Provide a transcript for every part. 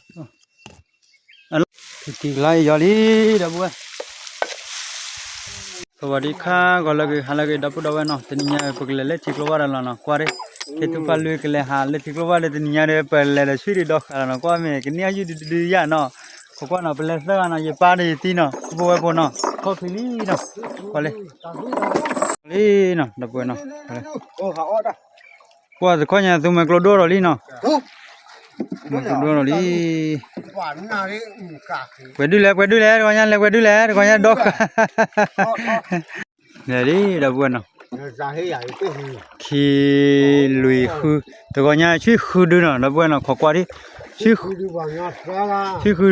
ထံထံကလါအံၤယီၤလံ ဒီပုၢ်ဝဲၢ်, စဝၤဒံခါ ဂီၤလၢဂ့ၤ ဟါလၢဂ့ၤ ဒီပုၢ်ဒီဝဲၢ်နီၤ, တနံၤညါ ပကလဲၤလၢထံကျိဘၣ်ဒီးလီၤနီၤ, ကွၢ်ဒ့, ခ့ထူပာ်လွံၢ်ကလဲၤဟးလၢထံကျိဘၣ်ဒီး တနံၤညါဒီး ပလဲၤဒီးဆှံဒံးဒီဃာ်လီၤနီၤ, ကွၢ်မ့ၢ် ကန့ၢ်အယုၢ်ဒုဒုယၣ်နီၤ, ခိးကွၢ်နီၤ ပလဲၤသၢဂၤနီၤ ယပၢ်ဒီးယသံနီၤ ပုၢ်ဖိဝဲၢ်ဖိနီၤ, ခီၣ်ချံလံနီၤ, ကွၢ်လံ, လံနီၤ ဒီပုၢ်ဝဲၢ်နီၤ, ကွၢ်တခီညါ သူမဲာ်ကျိဒိၣ်ဒီးလံနီၤ, မဲာ်ကျိဒိၣ်ဒီးလံ, ပှဲၤဒုလဲၣ် ပှဲၤဒုလဲၣ် တခီညါလဲၤပှဲၤဒုလဲၣ် တခီညါဒီဃာ် လဲၤလံ ဒီပုၢ်ဝဲၢ်နီၤ, ခံ လွံၢ် ဃု, တဂီၤညါ ဆံဃုဒုနီၤ ဒီပုၢ်ဝဲၢ်နီၤ ခိးကွၢ်ဒံး, ဆံဃုဒုပှၤ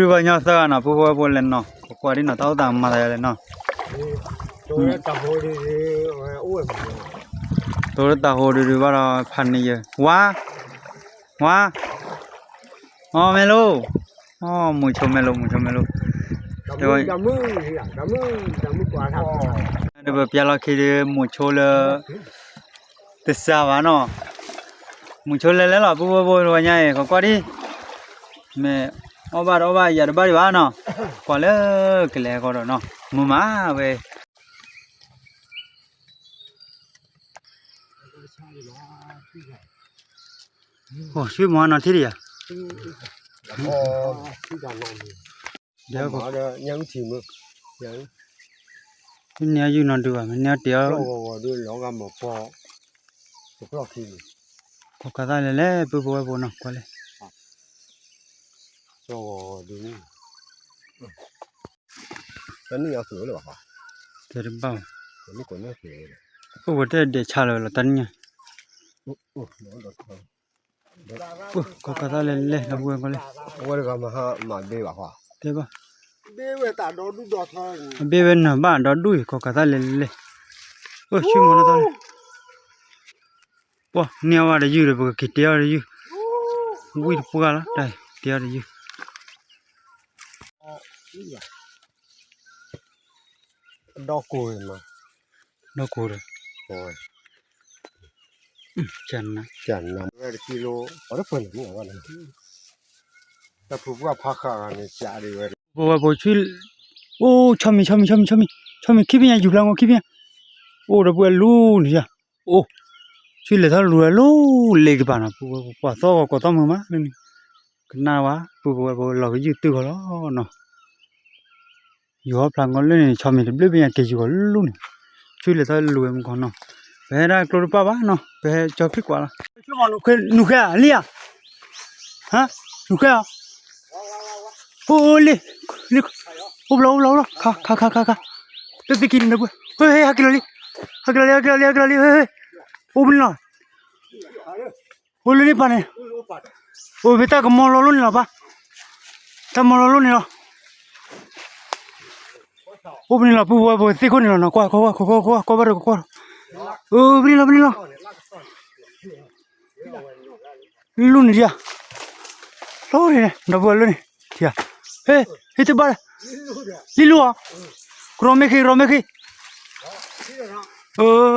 ညီသၢဂၤနီၤ ပုၢ်ဖိဝဲၢ်ဖိလဲၤနီၤ ခိးကွၢ်ဒံးနီၤ တၢ်အိၣ်သးမၤသးလဲၣ်နီၤ, တိၤလၢတၢ်ဟိဒုဒုဘၣ်ဒီးဖးန့ၢ်ယၤ ဝါ, ဝါ, အီမဲာ်လိ, အီမုၢ်ဆိမဲာ်လိ မုၢ်ဆိမဲာ်လိ, ဒီးပပျၢ်လီၢ်ခံဒီး မုၢ်ဆိလၢ တစှၤဘၣ်နီၤ, မုၢ်ဆိလဲၤလဲၤလီၤ ပုၢ်ဖိဝဲၢ်ဖိတဂီၤညါအံၤ ခိးကွၢ်ဒံး, မ့ၢ်အီၣ်ဘၣ်တအီၣ်ဘၣ်ယၤတဘၣ်ဒံးဘၣ်နီၤ, ကွၢ်လၢကလဲၤဃီဒီးနီၤ မုာ်မးဝဲ အိၣ် ဆွံမီၤနီၤထံၣ်ဒံးယၤ, ဒီး န့ၢ်အယုၢ်နီၤဒုးဘၣ် မ့ၢ်န့ၢ်အီၣ်တ့ၢ်အီၣ် ခိးကးသးလဲၤလဲၤ ပုၢ်ဖိဝဲၢ်ဖိနီၤ ကွၢ်လၢ တဲတဘၣ်ဘၣ်, အိၣ်ဝဲတဒဲးဆါလၢၤလီၤ တၢ်နံၣ်ညါ, ခိးကးသးလဲၤလဲၤ ဒီပုၢ်ဝဲၢ်ဖိလံ, အဝဲတဂၤမၤဟါမၤဘ့ဘၣ်, တဲဘၣ်, အဘ့ဝဲနၢၤဘၣ်ဒီဒူၣ်အံၤ ခိးကးသးလဲၤလဲၤ, အိၣ် ဆွံမီၤနီၤသးလံ, ပှၤန့ၢ်အီၣ်ဘၣ်တယုၢ်ဒီး ပကက့ၤတ့အီၣ်တယုၢ်, ဝံၣ်တပှၢ်လီၤ တၢ်တ့အီၣ်တယုၢ် ဒီကိၢ်ဒီး, တၢ်ဖုပှၢ်ဖးဃာ်ဂၤန့ၣ် ကးဒံးဝဲ, ပဝဲဖိဆံ, အိၣ် ဆီမံၤ ဆီမံၤ ဆီမံၤ ဆီမံၤ ဆီမံၤ ခံဖျၢၣ်ညါ ယူၤဖျါဂီၤ ခံဖျၢၣ်ညါ, အိၣ် ဒီပုၢ်ဝဲၢ်လူန့ၣ်ယၤ, အိၣ်, ဆံလဲၤထီၣ်လူၤဝဲလူၤလ့ကပၤနီၤ ပုၢ်ဝဲၢ်ဖိ ပှၤသီဂီၤကိးသီမုာ်မးလၢန့ၣ်, ကနၣ်ဝဲ ပုၢ်ဖိဝဲၢ်ဖိ လီၤကယုၢ်တုၤဃီလီၤနီၤ ယူၤဟီဖျါငီလၢန့ၣ် ဆီမံၤတဘျုးဘ့ၣ်ညါက့ၤယူၤဂီၤလူန့ၣ်, ဆူလဲၤထီၣ်လူၤဝဲမုၢ်ခီနီၤ, ပဟဲဒၣ်ကျိတပၣ်ဘၣ်နီၤ ပဟဲကၠီဖံးကွၢ်လီၤ, နူၤဃဲဧါ လံဧါ, ဟါ, နူၤဃဲဧါ, အိၣ်လံ, အိၣ်ဘျီ အိၣ်ဘျီ အိၣ်ဘျီ, ခါ ခါ ခါ ခါ ခါ, တသံက့ၤန့ၣ်ဒီပုၢ်, ဟဲ ဟဲ ဟဲက့ၤလီၤလံ, ဟဲက့ၤလီၤလံ ဟဲက့ၤလီၤလံ ဟဲက့ၤလီၤလံ ဟဲ ဟဲ အိၣ်ပနံလီၤ အိၣ်လၢန့ၣ်ပၢ်န့ၣ်, အိၣ်ဖဲတၢ်ကမီၤလီၤလိၣ်န့ၣ်လီၤပၢ်, တၢ်မီၤလီၤလိၣ်န့ၣ်လီၤ, အိၣ်ပနံလီၤ ပုၢ်ဖိဝဲၢ်ဖိသ့ၣ်ခိၣ်န့ၣ်လီၤနီၤ ကွၢ် ကွၢ် ကွၢ် ကွၢ် ကွၢ် ကွၢ်ဘၣ်ဒီးကကွၢ်လီၤ, အိၣ်ပနံလီၤ ပနံလီၤ လူန့ၣ်ဒံးဧါ, လီန့ၣ် ဒီပုၢ်ဝဲၢ်လၢန့ၣ်, ဟ့ၣ် ဟ့ၣ်တဘၣ်, လံလူဧါ, ကရီမ့ၢ်ဃ့ ကရီမ့ၢ်ဃ့, အိၣ်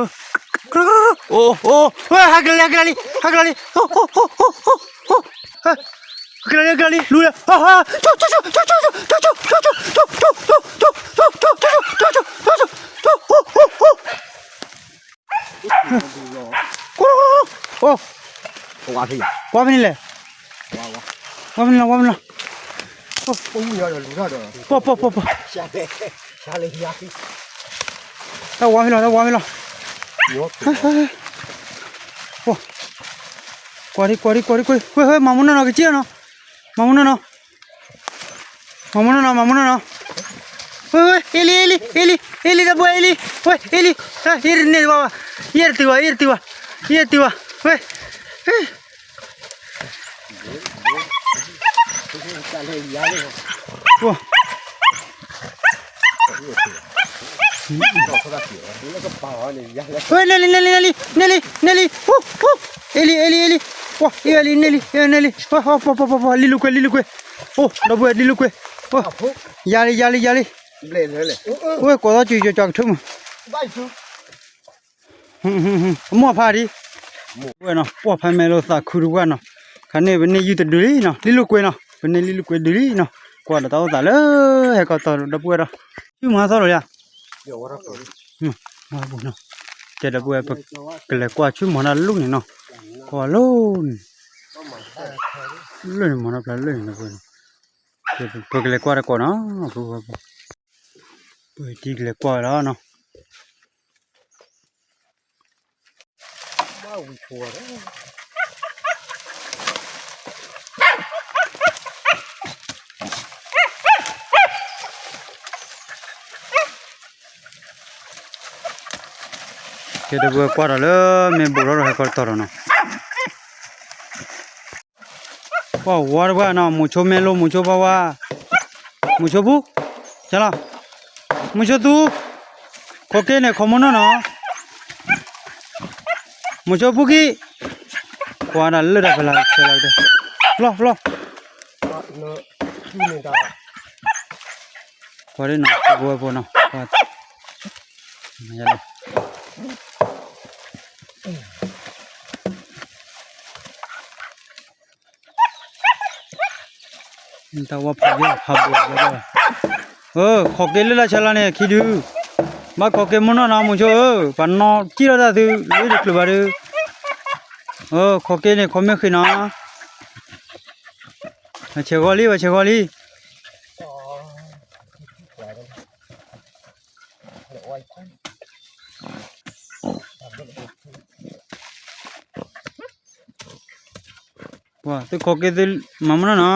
အိၣ် ဟဲကလီလံ ဟဲကလီလံ ဟဲကလီလံ ဟဲကလီလံ လူလံ ကွၢ်ဖဲန့ၣ်လဲၣ်, ကွၢ်ဖဲန့ၣ်လီၤ, ပီၢ်ပီၢ်ပီၢ်ပီၢ်, တၢ်ဝါဖဲလီၤ တၢ်ဝါဖဲလီၤ, ကွၢ်ဒံ ကွၢ်ဒံ ကွၢ်ဒံ ကွၢ်ဒံ, ဝဲ ဝဲ မၤမူနီၢ်နီၢ် ကစံၣ်နီၤ, မၤမူနီၢ်နီၢ် မၤမူနီၢ်နီၢ် မၤမူနီၢ်နီၢ်, ဝဲ ဝဲ အ့လံ အ့လံ အ့လံ အ့လံ ဒီပုၢ်ဝဲၢ် အ့လံ, ဝဲ အ့လံ, ယဲတန့ၢ်ဘၣ်ဘၣ်, ယဲတတုၤဘၣ် ယဲတတုၤဘၣ် ယဲတတုၤဘၣ် ဝဲ ဝဲ နဲလံ နဲလံ နဲလံ နဲလံ အ့လံ အ့လံ အ့လံ, ဝဲ အ့လံ နဲလံ နဲလံ ဝဲ ပီၢ်ပီၢ်ပီၢ် လံလိာ်ကွဲ လံလိာ်ကွဲ, အိၣ် ဒီပုၢ်ဝဲၢ် လံလိာ်ကွဲ, ဝဲ ယၤလံ ယၤလံ ယၤလံ လဲၣ်လဲၣ်လဲၣ်, ဝဲကိးသီကၠူကၠီကၠီကထူၣ်မး, ဘၣ်ဆူ အမိၢ်ဖါဒံး, ဝဲနီၤ ပှၢ်ဖးမဲာ်လိာ်သးခုတဝၢ်နီၤ, ခါန့ၣ်ပန့ၢ်ယုၢ်တဒုလံနီၤ, လံလိာ်ကွဲနီၤ, ပန့ၢ်လံလိာ်ကွဲဒုလံနီၤ, ကွၢ်ဒီးတၢ်အိၣ်သးလၢဟဲကီၢ်တီၤဒီပုၢ်ဝဲၢ်ဒီး, ဆူမၤသီၣ်လီၤယၤ, တဲဒီပုၢ်ဝဲၢ် ကလဲၤကွၢ်ဆူမၤတၢ်လူၢ်န့ၣ်နီၤ, ကွၢ်လိၣ်န့ၣ်, လၢန့ၣ်မၤတၢ်ဖျါလၢန့ၣ်ဒီပုၢ်ဝဲၢ်နီၤ, ပကလဲၤကွၢ်တကိးနီၤ, ပတံၤကလဲၤကွၢ်ဝဲလီၤနီၤ. ကဲဒီပုၢ်ဝဲၢ်ကွၢ်ဒီးလၢမ့ၢ်ဘူးထီၣ်ဒီးဟဲကီၢ်တတီၤဒီးနီၤ. ပှၤဝါတပှၢ်နီၤ, မိၤဆိမဲလိာ် မိၤဆိပှၤဝါ, မိၤဆိပူ, ကလီၤ, မိၤဆိသူ, ခိးက့န့ၣ် ခိးမိၢ်နီၢ်နီၤ, မိၤဆိပူခံ, ကွၢ်ဒၣ်လၢတၢ်ဖဲလၢဆဲးလီၤကတဲ, ဖျီဖျီ, ပှၤဒ်နီၤ ပဝဲဖိနီၤ, ပှၤ တၢ်ဝီဖးယဲၢ်ဖးဘိး, ခိးက့လၢတၢ်ဆဲးလီၤန့ၣ် ခံဒု, ဘၣ်ခိးက့မိၢ်နီၢ်နီၤ မိၤဆိဧၢ, ပှၤနီၢ်ကံၣ်ထီၣ်တၢ်သု လၢတချုးဘၣ်ဒု, ခိးက့န့ၣ် ခိးမ့ၢ်ဃ့နီၤ, ဆဲးဂီၤလံ ပှၤဆဲးဂီၤလံ. ပှၤသုခိးက့သုမၤမနီၤနီၤ,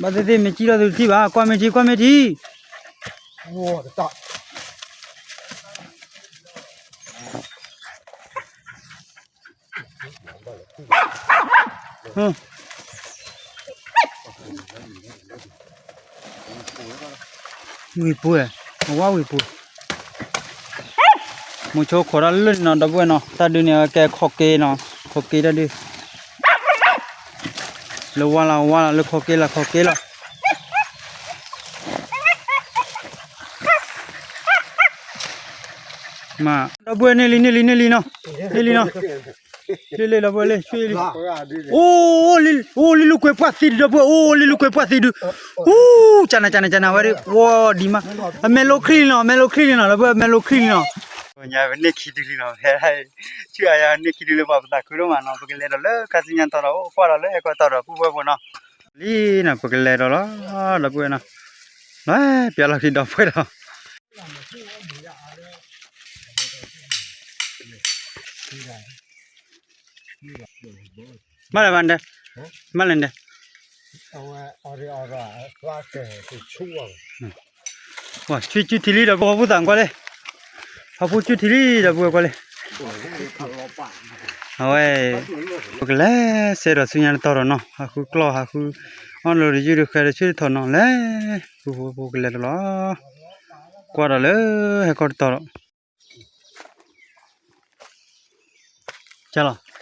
ဘၣ်သ့ၣ်သ့ၣ်မ့ၢ်ကံၣ်ထီၣ်သုတထံၣ်ဘၣ်, ကွၢ်မ့ၢ်ထံ ကွၢ်မ့ၢ်ထံ. ဝံၤပူၤ, အဝါဝံၤပူၤ, မိၤဆိခိးတၢ်လၢန့ၣ်နီၤ ဒီပုၢ်ဝဲၢ်နီၤ, တၢ်ဒုးန့ၣ်ကဲခိးက့နီၤ, ခိးက့တၢ်ဒုး, လၢဝါလၢဝါလၢ လၢခိးက့လၢခိးက့လီၤ. မ့ၢ် ဒီပုၢ်ဝဲၢ်န့ၢ်လံ န့ၢ်လံ န့ၢ်လံနီၤ, န့ၢ်လံနီၤ, လံလံ ဒီပုၢ်ဝဲၢ်လံ ဆူလံ, အိၣ်လံ အိၣ်လံလိာ်ကွဲပှၢ်သံဒု ဒီပုၢ်ဝဲၢ် အိၣ်လံလိာ်ကွဲပှၢ်သံဒု, အိၣ် ကနၤ ကနၤ ကနၤ ဝဲဒၣ် ဝီဒံးမး, အမဲာ်လိခံလံနီၤ အမဲာ်လိခံလံနီၤ ဒီပုၢ်ဝဲၢ် အမဲာ်လိခံလံနီၤ, ပညါပန့ၢ်ခံဒုလံနီၤ, ဖဲ ဆူအယၤန့ၢ်ခံဒုလၢပှၤပသးခုဒိၣ်မးနီၤ, ပကလဲၤဒီးလၢခါဆူညါတီၤဒီး အိၣ်ကွၢ်ဒီးလၢဟဲကီၢ်တီၤဒီး ပုၢ်ဝဲၢ်ဖိနီၤ, လံနီၤ ပကလဲၤဒီးလီၤ ဒီပုၢ်ဝဲၢ်နီၤ, ပျီလီၤခံဒီပုၢ်ဝဲၢ်ဒီး မ့ၢ်လဲၣ်ဘၣ်ဒဲ, မ့ၢ်လဲၣ်ဒဲ, ပှၤဆူၣ်ဆူၣ်ထံလံဒီး ပှၤဟီၣ်ဖိသၣ်ကွၢ်လံ, ဟီၣ်ဖိဆူၣ်ထံလံဒီး ပှၤကွၢ်လံ, အဝဲ ပကလဲၤစဲဒီးဆူညါတတီၤဒီးနီၤ, ဟးဃုကျီၢ်ဟးဃု, အီၣ်လိာ်တယုၢ်တဃဲတဆူၣ်တထီၣ်နီၤလဲၣ်, ပကလဲၤတလီၤ, ကွၢ်ဒီးလၢဟဲကီၢ်တတီၤဒီး ကလီ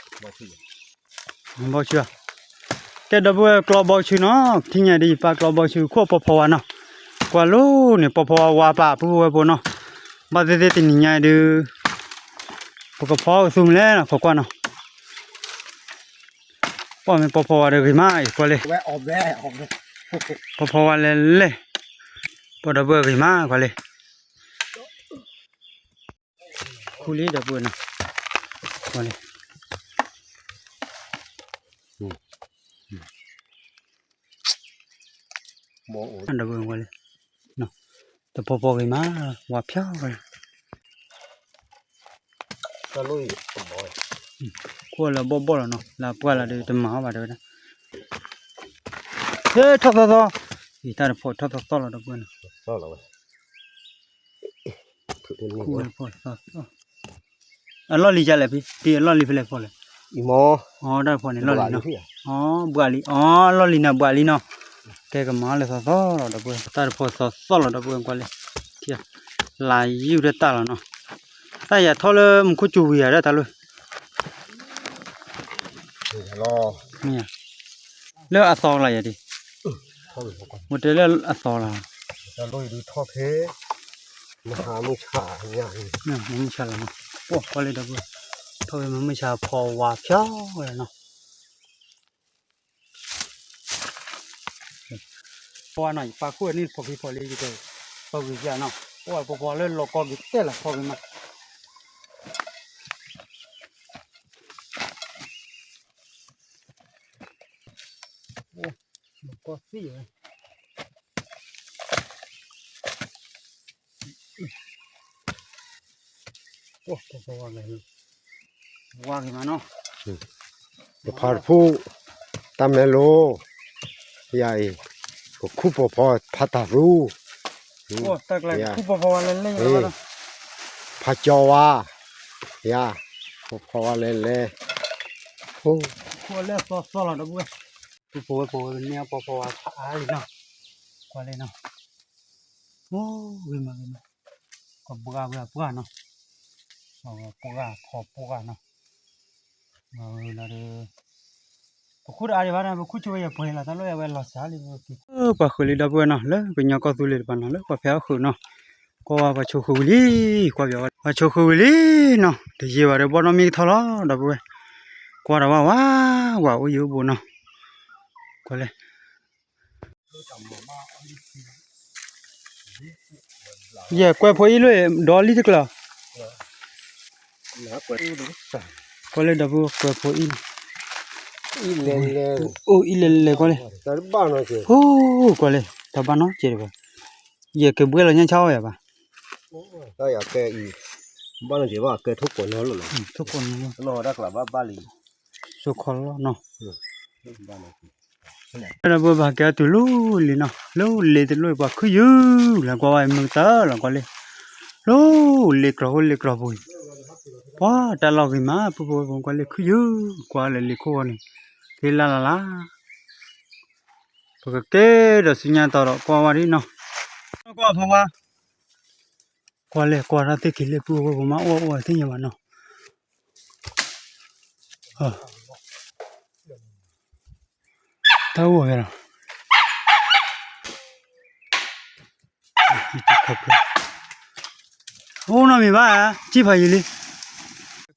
ၤ, ဘီဆူၣ်, ကဲဒီပုၢ်ဝဲၢ်ကျီဘီဆူၣ်နီၤ, ထံၣ်ညါဒ်ယပၢ်ကျီဘီဆူၣ် ခိၣ်ပီၤဖီဝါနီၤ, ကွၢ်လိန့ၣ် ပီၤဖီဝါဝါပၢ် ပုၢ်ဝဲၢ်ဖိနီၤ, ဘၣ်သ့ၣ်သ့ၣ်တနံၤညါဒုး ပကဖီအီၣ်ကသူမ့ၢ်လဲၣ်နီၤ ခိးကွၢ်နီၤ, ပီၢ်မ့ၢ်ပီၤဖီဝါဒီးဂ့ၤမးအံၤကွၢ်လံ, ပီၤဖီဝါလဲၤလဲၣ်, ပီၤဒီပုၢ်ဝဲၢ်ဂ့ၤမးကွၢ်လံ. ခူလံဒီပုၢ်ဝဲၢ်နီၤ, ကွၢ်လံ, ဒီပုၢ်ဝဲၢ်ကွၢ်လံ, တပီၤပီၤဂ့ၤမး, ဝါဖျါဝဲလံ, ခိၣ်လၢဘီၣ်ဘီၣ်လီၤနီၤ, လၢပှၢ်လီၤဒီးတမၤအီၣ်ဘၣ်တဲဝဲဒၣ်, ဟဲထီၣ်သီသီ, အံၤတၢ်တဖိးထီၣ်သီသီလီၤဒီပုၢ်ဝဲၢ်နီၤ, ခူဝဲတဖိးသီသီ, အလီၢ်လံၤကလဲၣ်ဖံ, ဖံအလီၢ်လံၤဖဲလဲၣ်ဖိလဲၣ်, အတၢ်တဖိးန့ၣ်လီၢ်လံၤနီၤ, အဘှးလံ, အလီၢ်လံၤန့ၣ်ဘှးလံနီၤ, ကဲကမၤအီၣ်လၢသီသီလီၤဒီပုၢ်ဝဲၢ်, တၢ်တဖိးသီသီလီၤဒီပုၢ်ဝဲၢ်ကွၢ်လံ, လၢယုၢ်တၢ်တၢ်လီၤနီၤ, တၢ်ယၤထီၣ်လၢမူခိၣ်စူၤဝံၤယၤဒၣ်တၢ်လီၤ လၢအသီလီၤယၤဒံး, မ့ၢ်တဲလၢအသီလီၤ, တၢ်လိၣ်အံၤဒုးထီၣ်ဖဲ မဟါမုၢ်ဆါညါအံၤ, မုၢ်ဆါလီၤနီၤ, ပှၤကွၢ်လၢဒီပုၢ်ဝဲၢ်, ထီၣ်ဖဲမုၢ်ဆါဖီဝါဖျါဝဲလီၤနီၤ. ပှၤနီၤ ယပာ်ခိၣ်န့ၣ်ဖီၣ်က့ၤဖီၣ်လံ ယကပာ်ဂ့ၤယၤနီၤ, ပှၤပပှၤလၢလီၤကီက့ၤတဲလီၤဖီၣ်က့ၤမး ကီသံၣ်ဝဲ, ဝါက့ၤမးနီၤ, ပဖါတဖု, တၢ်မဲလိ, ယၤအံၤ, ပခူၣ်ပဖီဖါတၢ်သူ, တၢ်ကျါခူၣ်ပဖီဝါလဲၤလဲၤ, ဖါကၠီဝါ, ယၤ, ပဖီဝါလဲၤလဲၤ, ခူၣ်လဲၤသီသီလီၤဒီပုၢ်ဝဲၢ်, ပဖိဝဲၢ်ဖိဝဲၢ်န့ၣ် ပဖီဝါဖးအါလံနီၤ, ကွၢ်လံနီၤ, အိၣ်ဂ့ၤမးဂ့ၤမး, ကဘှါဝဲပှၢ်နီၤ, ပှၢ်ခီပှၢ်နီၤ, လီၤဒီး ပခူၣ်တအါဒံးဘၣ်နီၤ, ပခူၣ်ဆိဝဲယပှဲၤလီၤ တၢ်လိၣ်ယၤဝဲလီၤစှၤလံ, ပှၤဃုာ်လံဒီပုၢ်ဝဲၢ်နီၤ လၢကညီကီၢ်သူလ့ၤတပၤနီၤ လၢပှၤဖဲအီၣ်ဃုာ်နီၤ, ကွၢ်ဝဲပှၤဆိဃုာ်ဝံၤလံ, ကွၢ်ပှၤဆိဃုာ်ဝံၤလံ, နီၤ တယံာ်ဘၣ်ဒီးဘီၣ်နီၣ်မံကထီၣ်လီၤ ဒီပုၢ်ဝဲၢ်, ကွၢ်ဒီးဝဲဝးဝးအိၣ်ယံၤအိၣ်ဘူးနီၤ, ကွၢ်လဲၣ် ယဲၢ်ကွဲးဖိအံၣ်လွံၢ်ဒီးလံတကျၢၤ, ကွၢ်လၢဒီပုၢ်ဝဲၢ်ကွဲးဖိအံၣ်, အိၣ်အံၣ်လဲၤလဲၤကွၢ်လၢ, အိၣ်ကွၢ်လၢ တၢ်ဘၣ်နီတစဲးတဘၣ်, ယကဘှဲလီၤညါဆါအီၣ်ယၤဘၣ်, ဘၣ်နီတစဲးဘၣ်ကဲထိၣ်ကိးနီၤလီၤ, ထိၣ်ကိးနီၤလီၤ, ဆိခီလီၤနီၤ ဒီပုၢ်ဝဲၢ်ပှၤကဲအီၣ်တုၤလီၤလံနီၤ လၢလ့တလိၣ်ပှၤခုၣ်ယုၢ်လၢကွၢ်ဝဲမုၢ်ကတၢၢ်လီၤကွၢ်လံ, လၢလ့ကြီၤဟိလ့ကြီၤပူၤအံၤ, ပှၤတၢ်လီၢ်ဂ့ၤမး ပုၢ်ဖိဝဲၢ်ဖိကွၢ်လၢခုၣ်ယုၢ် ကွၢ်လၢလ့ခိၣ်ဂီၤန့ၣ်, သ့လၢ်လၢ်လၢ်, ပကကဲဒီးဆူညါတီၤဒီးကွၢ်ဝဲဒ်နီၤ, ကွၢ်ဖီဝါ ကွၢ်လဲၣ်ကွၢ်တၢ်သ့ၣ်က့ၤလၢပုၢ်ဝဲၢ်ဖိမး အိၣ်အိၣ်သ့ၣ်ညါဘၣ်နီၤ, တၢ်အိၣ်ဝဲလီၤ, အိၣ်နီတမံၤဘၣ်, စံၣ်ဖးယံာ်လံ,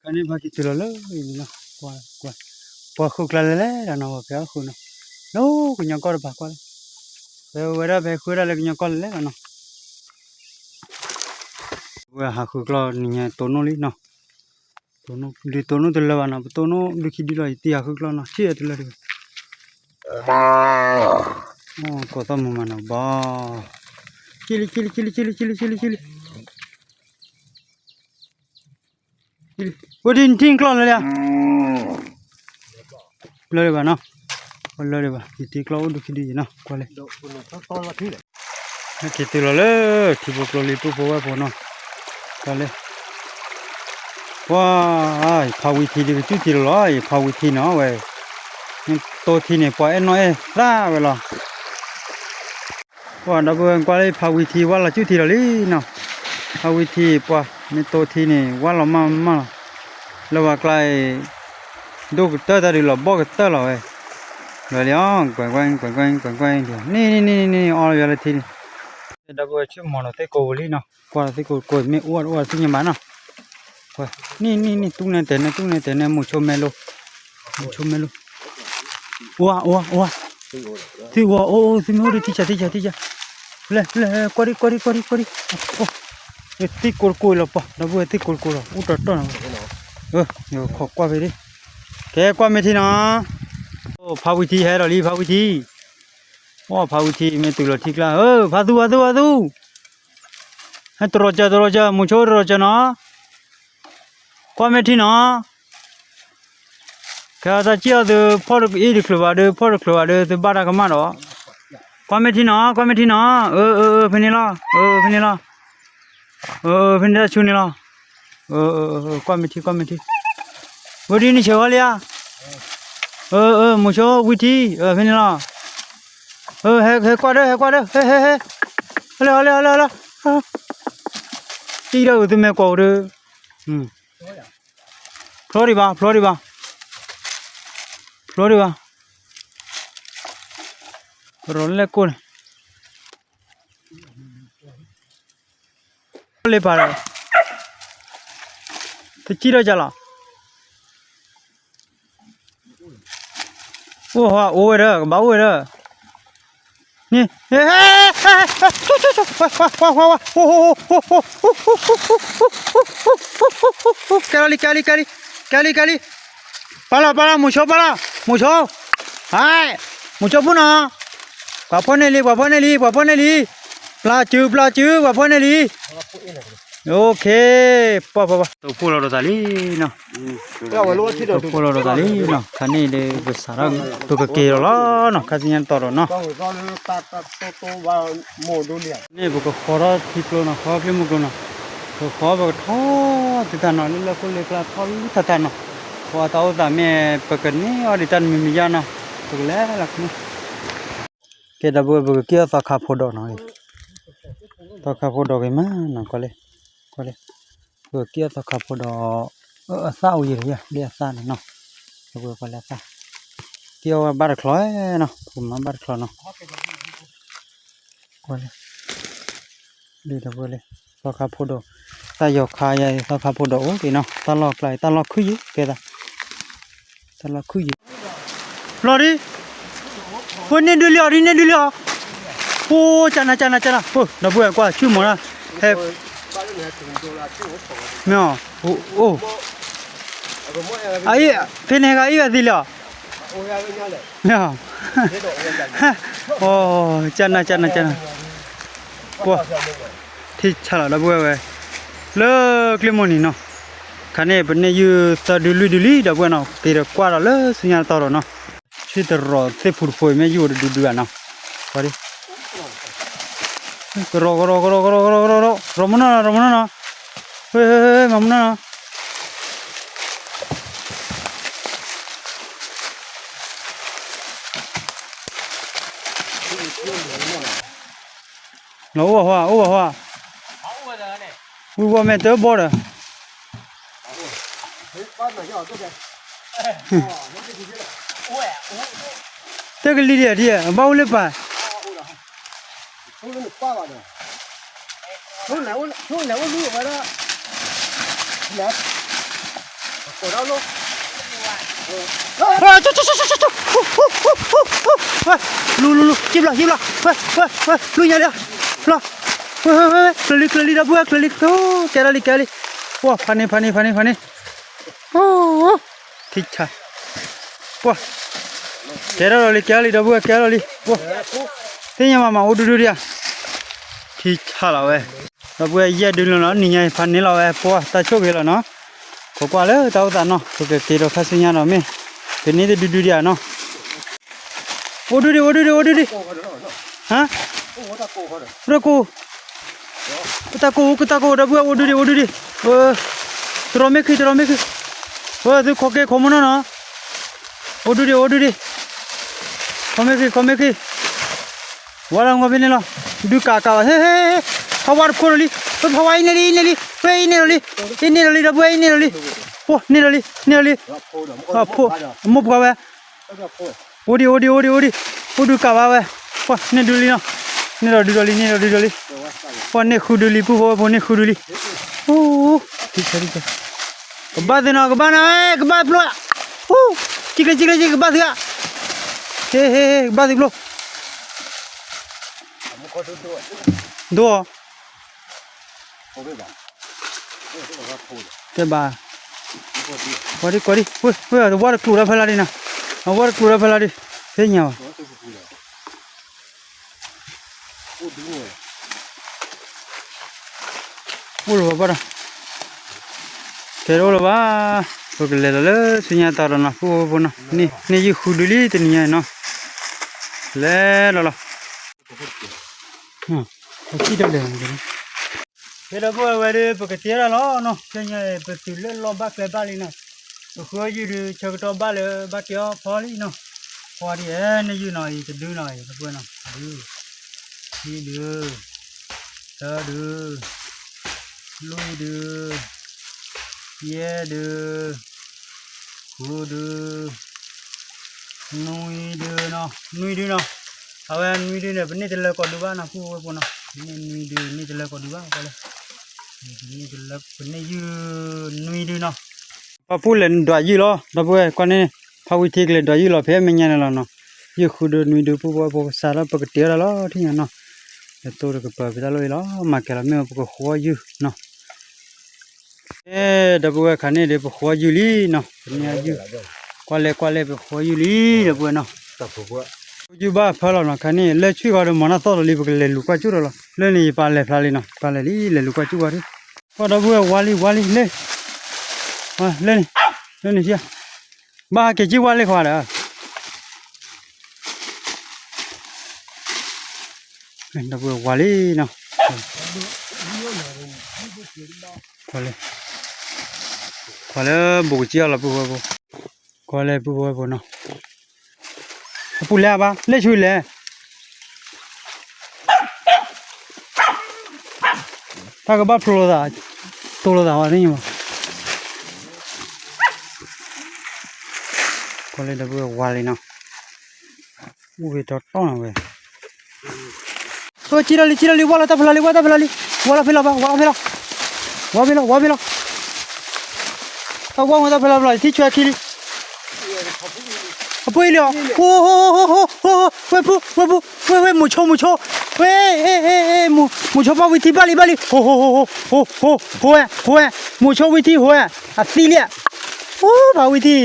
ခါန့ၣ်ဖးက့ၤတုၤလီၤလၢလံနီၤ, ပှၤဃုကျါလဲၤလဲၤလီၤနီၤ ပှၤဖဲအီၣ်ဃုာ်နီၤ, လၢကညီကီၢ်တပၤကွၢ်လၢ, ဖဲဝဲဒၣ်ဖဲဃုဒၣ်လၢကညီကီၢ်လဲၤလဲၤလီၤနီၤ ဝဲဟးဃုကျီၢ်နံၤညါတိၢ်နီၣ်လံနီၤ, ဒုးတိၢ်နီၣ်တလၢဘၣ်နီၤ ပတိၢ်နီၣ်ဒုးခံဒုလီၤ ယတံၤဟးဃုကျီၢ်နီၤ ဆံၣ်အတလၢတဂ့ၤ, ကိးသီၣ်မုာ်မးနီၤဘီ, ကံလံ ကံလံ ကံလံ ကံလံ ကံလံ ကံလံ ကံလံ ကံလံ ဝဲဒ်နထံၣ်ကျီၢ်လၢလံဧါ, လၢဒံးဘၣ်နီၤ, လၢဒံးဘၣ် ယတံၤကျီၢ်အိၣ်ဒုးခံဒုယံၤနီၤ ကွၢ်လၢ, ဟဲက့ၤတုၤလီၤလၢ ထံဖိကျိလံ ပုၢ်ဖိဝဲၢ်ဖိနီၤ, ကွၢ်လၢ, ပှၤ, ယဖးဝံၤထံဒုးကစူၣ်ထံလီၤလီၤ ယဖးဝံၤထံနီၤဝဲ, တိထံန့ၣ် ပှၤအဲၣ်နီၣ်အဲၣ်သၣ်ဝဲလီၤ ပှၤဒီပုၢ်ဝဲၢ်ကွၢ်လၢ ဖးဝံၤထံ ဝၣ်လီၤစူၣ်ထံလီၤလံနီၤ, ဖးဝံၤထံ ပှၤ မ့ၢ်တိထံန့ၣ် ဝၣ်လီၤမၢ်မၢ်လီၤ, လၢဝဲကျါအံၤ ဒိၣ်ကတၢၢ်တၢ်ဒုးလီၤဘီၣ်ကတၢၢ်လီၤဝဲ, လွဲလံအီၤ ကွဲးကွဲး ကွဲးကွဲး ကွဲးကွဲး န့ၣ် န့ၣ် န့ၣ် န့ၣ် အီလီၤယွၤလၢထံန့ၣ်, ဒီပုၢ်ဝဲၢ်ဆ့ၣ်မီၤလီၤသ့ၣ်ကိးပူၤလံနီၤ, ကွၢ်လီၤသ့ၣ်ကိးကိးမ့ၢ်အိၣ်ဝဲတအိၣ်ဝဲတသ့ၣ်ညါဘၣ်နီၤ, ကွၢ် န့ၣ် န့ၣ် န့ၣ် တူၢ်နဲတဲာ်နဲ တူၢ်နဲတဲာ်နဲ မိၤဆိမဲလိ, မိၤဆိမဲလိ အိၣ်ဧါ အိၣ်ဧါ အိၣ်ဧါ, သုအိၣ် အိၣ် အိၣ် သုမ့ၢ်အိၣ်ဒီး ထံဆး ထံဆး ထံဆး, လဲၤ လဲၤ ကွၢ်ဒံး ကွၢ်ဒံး ကွၢ်ဒံး ကွၢ်ဒံး, သ့ၣ်ကိးတကိးလီၤပှၤ ဒီပုၢ်ဝဲၢ် သ့ၣ်ကိးတကိးလီၤ အိၣ်တီတီနီၤ, ယခိးကွၢ်ဖဲဒံး, ကဲကွၢ်မ့ၢ်ထံနီၤ, ဖးဝံၤထံဟဲဒီးလံ ဖးဝံၤထံ, အိၣ်ဖးဝံၤထံ မ့ၢ်တုၤလီၤထံကျါ ဖးသူ ဖးသူ ဖးသူ ဟဲတရီကၢၤ တရီကၢၤ မိၤဆိတရီကၢၤနီၤ, ကွၢ်မ့ၢ်ထံနီၤ, ခဲအံၤတၢ်စံၣ်အီၤသုဖီၣ်အံၤတချုးဘၣ်ဒီး ဖီၣ်တချုးဘၣ်ဒီး သုဘၣ်တၢ်ကမၣ်ဒီး, ကွၢ်မ့ၢ်ထံနီၤ ကွၢ်မ့ၢ်ထံနီၤ, အၢ အၢ အၢ ဖဲန့ၣ်လီၤ အၢ ဖဲန့ၣ်လီၤ, အၢ အၢ ဖဲန့ၣ်တၢ်ဆူန့ၣ်လီၤ, အၢ အၢ ကွၢ်မ့ၢ်ထံ ကွၢ်မ့ၢ်ထံ, ဝဲဒ်န့ၣ်ဆၢဃီလံဧါ, အၢ အၢ မိၤဆိဝံထံ အၢ ဖဲန့ၣ်လီၤ, အၢ ဟဲကွၢ်ဒီး ဟဲကွၢ်ဒီး ဟဲ ဟဲ ဟဲ, ဟဲလၢ ဟဲလၢ ဟဲလၢ ဟဲလၢ, တံၢ်ဒီးအုးသုမဲာ်ကွီၢ်ဒီး ဖျီဒံးဘၣ် ဖျီဒံးဘၣ် ဖျီဒံးဘၣ်, ပရီလဲၣ်ကိၣ်န့ၣ်, လ့ပာ်ဒီး တစံၣ်ထီၣ်ကလီၤ. အိၣ်ဟါ အိၣ်ဝဲဒၣ် ကဘၣ်အိၣ်ဝဲဒၣ် န့ၣ် ကဲလီၤလံ ကဲလံ ကဲလံ ကဲလံ ပာ်လီၤ ပာ်လီၤ မိၤဆိ ပာ်လီၤ မိၤဆိ ဟဲ မိၤဆိပူၤနီၤ ပှၤဖီၣ်န့ၢ်လံ ပှၤဖီၣ်န့ၢ်လံ ပှၤဖီၣ်န့ၢ်လံ ပျၢ်စု ပျၢ်စု ပှၤဖီၣ်န့ၢ်လံ OK ပှၤ ပှၤ ပှၤ တိာ်ဖှိၣ်လီၤဒီးသးလံနီၤ တိာ်ဖှိၣ်လီၤဒီးသးလံနီၤ ခါန့ၣ်ဒီး ပစးထီၣ် ပကက့ၤလီၤလီၤနီၤ ခါဆူညါတတီၤဒီးနီၤ န့ၣ်ပကဃီထီၣ်ထံကျိနီၤ ဃီကျ့မိၢ်ကျိနီၤ ပဃီပကထီၣ်သတးနီၤ လၢလၢခိၣ်လ့ကျါထီၣ်လံတၢ်တၢ်နီၤ ပှၤတၢ်အိၣ်သးမ့ၢ် ပကန့ၢ်အီၤဒံးတၢ်တမံၤမံၤယါနီၤ ပကလဲၤလီၤခီ ကဲဒီပုၢ်ဝဲၢ် ပကက့ၤအီၣ်သီခါဖိဒီးနီၤ သီခါဖိဒီးဂ့ၤမးနီၤ ကွၢ်လၢ ကွၢ်လၢ ပကက့ၤအီၣ်သီခါဖိဒီး အသၣ်အိၣ်ယံၤလံ ဒ်အသၣ်န့ၣ်နီၤ ဒီပုၢ်ဝဲၢ်ကွၢ်လၢအသၣ် က့ၤအီၣ်ဝဲဘၣ်တချီနီၤ ပကမၤဘၣ်တချီနီၤ ကွၢ်လၢ လံဒီပုၢ်ဝဲၢ်လံ သီခါဖိဒီး တၢ်ယီၤခါယၤ သီခါဖိဒီးအိၣ်က့ၤနီၤ တၢ်လီၢ်ကျါ တၢ်လီၢ်ခုၣ်ယံၤ ကဲသး တၢ်လီၢ်ခုၣ်ယံၤ လီၤဒံး ပန့ၢ်ဒုးလံအီၤဒံး န့ၢ်ဒုးလံအီၤ အိၣ် ကနၤ ကနၤ ကနၤ အိၣ် ဒီပုၢ်ဝဲၢ်ကွၢ် ဆူၣ်မီၤလၢ ဟဲ မ့ၢ်အီၤ အိၣ် အအံၤ ဖဲန့ၣ်ဟဲဂၤအံၤဘၣ်သ့လံအီၤ မ့ၢ်အီၤ အိၣ် ကနၤ ကနၤ ကနၤ ပှၤ ထံဆါလီၤ ဒီပုၢ်ဝဲၢ်ဝဲ လၢကျ့မိၢ်နံၤနီၤ ခါန့ၣ် ပန့ၢ်ယုၢ်သၢဒုလွံၢ်ဒုလံ ဒီပုၢ်ဝဲၢ်နီၤ က့ၤဒီးကွၢ်ဒီးလၢဆူညါတတီၤဒီးနီၤ ဆံတရီးသ့ၣ်ဖူတဖိအံၤ မ့ၢ်ယုၢ်အိၣ်တဒုဒုဧါနီၤ ကရီ ကရီ ကရီ ကရီ ကရီ ကရီ ရီမနီၤနီၤ ရီမနီၤနီၤ ဟဲ မၤမနီၤနီၤ လီၤအိၣ်ဘၣ်ဟါ အိၣ်ဘၣ်ဟါ ဝံၤဝီၤမဲာ်တၢ်ဘီဒီး တကလံၤဒံးဒံး ဘၣ်အိၣ်လၢပၢ် လူ လူ လူ လူ ဟံၣ်ဘျီ ဟံၣ်ဘျီ ဝဲ ဝဲ ဝဲ လူညါလံ ဘျီ ဝဲ ဝဲ ဝဲ ကျၢၤလံ ကျၢၤလံ ဒီပုၢ်ဝဲၢ် ကျၢၤလံ ကဲထီၣ်လံ ကဲလံ ပှၤ ဖးန့ၢ် ဖးန့ၢ် ဖးန့ၢ် ဖးန့ၢ် ထံဆါ ပှၤ ကဲထီၣ်လံ ကဲထီၣ်လံ ဒီပုၢ်ဝဲၢ် ကဲထီၣ်လံ ပှၤ သ့ၣ်ညါမးမး အိၣ်ဒုဒုဒံးဧါ ထံဆါလီၤဝဲ ဒီပုၢ်ဝဲၢ်ယဲၢ်ဒုလီၤနီၤ နံၤညါအံၤ ဖးန့ၢ်လီၤဝဲ ပှၤ တၢ်ဆိၣ်ဂ့ၤလီၤနီၤ ခိးကွၢ်လၢတၢ်အိၣ်သးနီၤ ပကက့ၤဒီးခါဆူညါဒီးမ့ၢ် ကန့ၢ်တဒုဒုဒံးဧါနီၤ အိၣ်ဒုဒံး အိၣ်ဒုဒံး အိၣ်ဒုဒံး ဟါ တၢ်ကိၢ် တၢ်ကိၢ် တၢ်ကိၢ် ဒီပုၢ်ဝဲၢ် အိၣ်ဒုဒံး အိၣ်ဒုဒံး တရီမ့ၢ်ခံ တရီမ့ၢ်ခံ ဝဲသုခိးက့ၤခိးမနီၤနီၤ အိၣ်ဒုဒံး အိၣ်ဒုဒံး ခီမ့ၢ်ခံ ခီမ့ၢ်ခံ ဝါလီၤငီဖဲန့ၣ်လီၤ ဒုးကးကးဘၣ် ဟဲ ဟဲ ဟဲ ဖးဝါတခိၣ်ဒီးလံ ဖးဝါအံၤန့ၢ်လံ အံၤန့ၢ်လံ ဝဲအံၤန့ၢ်ဒီးလံ အံၤန့ၢ်ဒီးလံ ဒီပုၢ်ဝဲၢ် အံၤန့ၢ်ဒီးလံ အိၣ် န့ၢ်ဒီးလံ န့ၢ်ဒီးလံ ဖိ မိၢ်ပှၢ်ဝဲ အိၣ်ဒံး အိၣ်ဒံး အိၣ်ဒံး အိၣ်ဒံး အိၣ်ဒုးကးဘၣ်ဝဲ ပှၤန့ၢ်ဒုးလံနီၤ န့ၢ်ဒီးဒုးဒီးလံ န့ၢ်ဒီးဒုးဒီးလံ ပှၤန့ၢ်ဃုဒုးလံ ပုၢ်ဖိဝဲၢ်ဖိန့ၢ်ဃုဒုးလံ အိၣ် ကဘၣ်သ့နီၤ ကဘၣ်နီၤ ကဘၣ်ဖျိဧါ အိၣ် စံၣ်ကျၢၤ စံၣ်ကျၢၤ စံၣ် ကဘၣ်သ့ဧါ ဟ့ ဟ့ ဟ့ ကဘၣ်သ့ဖျိ ဒိ တဲဘၣ် ကွၢ်ဒံး ကွၢ်ဒံး ဝဲ ဝဲ အဝဲတကျိၤဒီးဖဲလၢဒံးနီၤ အဝဲတကျိၤဒီးဖဲလၢဒံး သ့ၣ်ညါဘၣ် အိၣ်လီၤဘၣ်ဘၣ်ဒီး ကဲတအိၣ်လၢၤဘၣ် ပကလဲၤလီၤလၢဆူညါတတီၤဒီးနီၤ ပုၢ်ဖိဖိနီၤ န့ၢ်ယုၢ်ဃုဒုလံတနံၤညါအံၤနီၤ လဲၤလီၤလီၤ ပစံၣ်တလဲၤ ဖဲဒီပုၢ်ဝဲၢ်ဝဲဒီး ပကတဲဒၣ်လီၤနီၤ ခဲညါအံၤ ပတုၤလၢလီၢ်ဘၣ်ကျဲဘၣ်လံနီၤ ပဃုအီၣ်ယုၢ်ဒုး ဆၢကတီၢ်ဘၣ်လၢဘၣ်တဲအီၣ်ဖီလံနီၤ ကွၢ်ဒံး န့ၢ်ယုၢ်နီၤအံၤ တဒုနီၤအံၤ ဒီပုၢ်ဝဲၢ်နီၤ ဒု ခံဒု သၢဒု လွံၢ်ဒု ယဲၢ်ဒု ဃုဒု နွံဒုနီၤ နွံဒုနီၤ အဝဲနွံဒုန့ၣ် ပန့ၢ်တလၢကိးဒုဘၣ်နီၤ ပုၢ်ဖိဝဲၢ်ဖိနီၤ ပန့ၢ်နွံဒု န့ၢ်တလၢကိးဒုဘၣ် ကွၢ်လၢ မ့ၢ်ကလၢပန့ၢ်ယုၢ်နွံဒုနီၤ, ပှၤပူၤလဲၤဒွးယုၢ်လီၤ ဒီပုၢ်ဝဲၢ်ကွၢ်န့ၣ်, ဖါဝံထံကလဲၤဒွးယုၢ်လီၤဖဲမဲာ်ညါန့ၣ်လီၤနီၤ, ယုၢ်ဃုဒုနွံဒု ပုၢ်ဖိဝဲၢ်ဖိကစးထီၣ် ပကတ့အီၣ်တၢ်လီၤထံၣ်ညါနီၤ, ဒီးတိၢ်တကပၤဖဲတၢ်လီၢ်အံၤလီၤ မၤကဲၤလီၤမ့ၢ်ပကဃီယုၢ်နီၤ အဲ ဒီပုၢ်ဝဲၢ်ခါန့ၣ်ဒီး ပဃီယုၢ်လံနီၤ, ပန့ၢ်ယုၢ်, ကွၢ်လဲၣ်ကွၢ်လဲၣ် ပဃီယုၢ်လံ ဒီပုၢ်ဝဲၢ်နီၤ, ဃီယုၢ်ဘၣ်ဖၢလီၤနီၤ, ခါန့ၣ် လၢဆံၣ်ဃီဒီးမၤနီၣ်သီၣ်လီၤလံ ပကလဲၤလူၤကွၢ်ကၠူၣ်ဒီးလီၤ, လၢန့ၣ် ယပၢ်လဲၤဖျါလံနီၤ, ပၢ်လဲၤလံ လဲၤလူၤကွၢ်ကၠူၣ်ဝါဒု, ကွၢ်ဒီပုၢ်ဝဲၢ် ဝါလံ ဝါလံ လၢ လၢန့ၣ် လၢန့ၣ် ဘၣ်ဟးက့ၤကၠံၣ်ဝါလၢခွါဒီး ဒီပုၢ်ဝဲၢ်ဝါလံနီၤ, ကွၢ်လၢ ကွၢ်လၢဘိးကစံၣ်အီၤလီၤ ပုၢ်ဖိဝဲၢ်ဖိ, ကွၢ်လၢပုၢ်ဖိဝဲၢ်ဖိနီၤ, အပူၤလဲၤဘၣ် လၢဆူလဲၣ် တၢ်ကဘၣ်ဖျိလိာ်သး, တိၢ်လိာ်သးဝဲသ့ၣ်ညါဘၣ်, ကွၢ်လၢဒီပုၢ်ဝဲၢ်ဝါလံနီၤ, အိၣ်ဂ့ၤတီတီနၤဝဲ, အိၣ်ကံၣ်ထီၣ်လံ ကံၣ်ထီၣ်လံ ဝါလီၤတၢ်ဖျါလံ ဝါတၢ်ဖျါလံ, ဝါလီၤဖဲလီၤဘၣ် ဝါလီၤဖဲလီၤ, ဝါဖဲလီၤ ဝါဖဲလီၤ, တၢ်ဝါဝဲတၢ်ဖျါလီၤဖျါ ထံၣ်ဆွဲခံလံ အပှ့ၤလံအီၤ, ဝဲၢ်ဖူ ဝဲၢ်ဖူ ဝဲၢ်ဖူ ဝဲၢ် ဝဲၢ် မိၤဆိ မိၤဆိ ဝဲၢ် မိၤဆိပၢ်ဝံထံဘၣ်လံ ဘၣ်လံ ဟိ ဟိ ဝဲၢ် မိၤဆိဝံထံ ဟိဝဲၢ် အသံလံ, အိ ပၢ်ဝံထံ ဝံထံ ဟိ မိၤ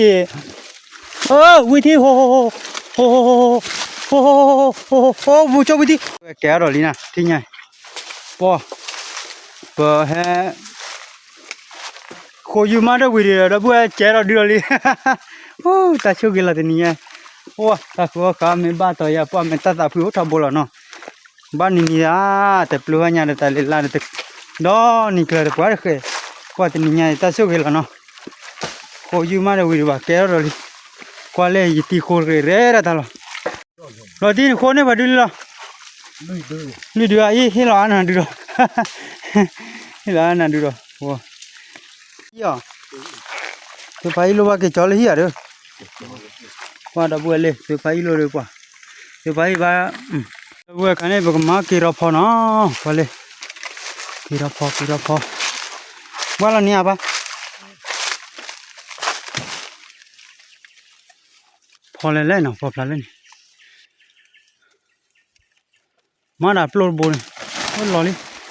ဆိဝံထံ ကဲထီၣ်လံနၤ ထံၣ်ညါ, ပှၤ ပဟဲ ဃိယုၢ်မးဒီးဝံၤဒီး ဒီပုၢ်ဝဲၢ်ကဲထီၣ်ဒုလီၤလံ, အိ တၢ်ဆိၣ်ဂ့ၤလီၤတနံၤညါ, အိ တၢ်ဃုအီၣ်ဃုအီမ့ၢ်ဘၣ်တီၤယၤ ပှၤမ့ၢ်တၢ်သးဖှံအိၣ်ထီဘိလီၤနီၤ, ဘၣ်နံၤနံၤဧါ, တပျုၤဘၣ်ညါဒီးတၢ်လံၤလါဒီး, ဒီနံၤကျၢၤတပှၢ်တဃဲၤ, ပှၤတနံၤညါအံၤတၢ်ဆိၣ်ဂ့ၤလီၤနီၤ, ဃိယုၢ်မးဒီးဝံၤဒီးဘၣ်ကဲထီၣ်ဒီးလံ, ကွၢ်လဲၣ်ယတံၤဃိတရံးရဲဒၣ်တၢ်လီၤ, လီၤတံၢ်နဃိန့ၢ်ပှၤဒုလံလီၤ, လွံၢ်ဒု, အံၤဟ့ၣ်လီၤအါနၤဒုဒီး, ဟ့ၣ်လီၤအါနၤဒုဒီး, အံၤ, သုဖးအံၣ်လိဘၣ်က့ၤကၠီလၢဟံၣ်ဧါဒီး, ကွၢ်ဒီပုၢ်ဝဲၢ်လံ သုဖးအံၣ်လိဒီးပှၤ, သုဖးအံၣ်ဘၣ်, ဒီပုၢ်ဝဲၢ်ခါန့ၣ် ပကမၤက့ၤထီၣ်ဖီနီၤ, ကွၢ်လံ, က့ၤထီၣ်ဖီ က့ၤထီၣ်ဖီ, ဝါလီၤန့ၢ်အဘၣ် ဖီလဲၣ်လဲၣ်နီၤ ဖီဖျါလၢန့ၣ်, မၤဒၣ်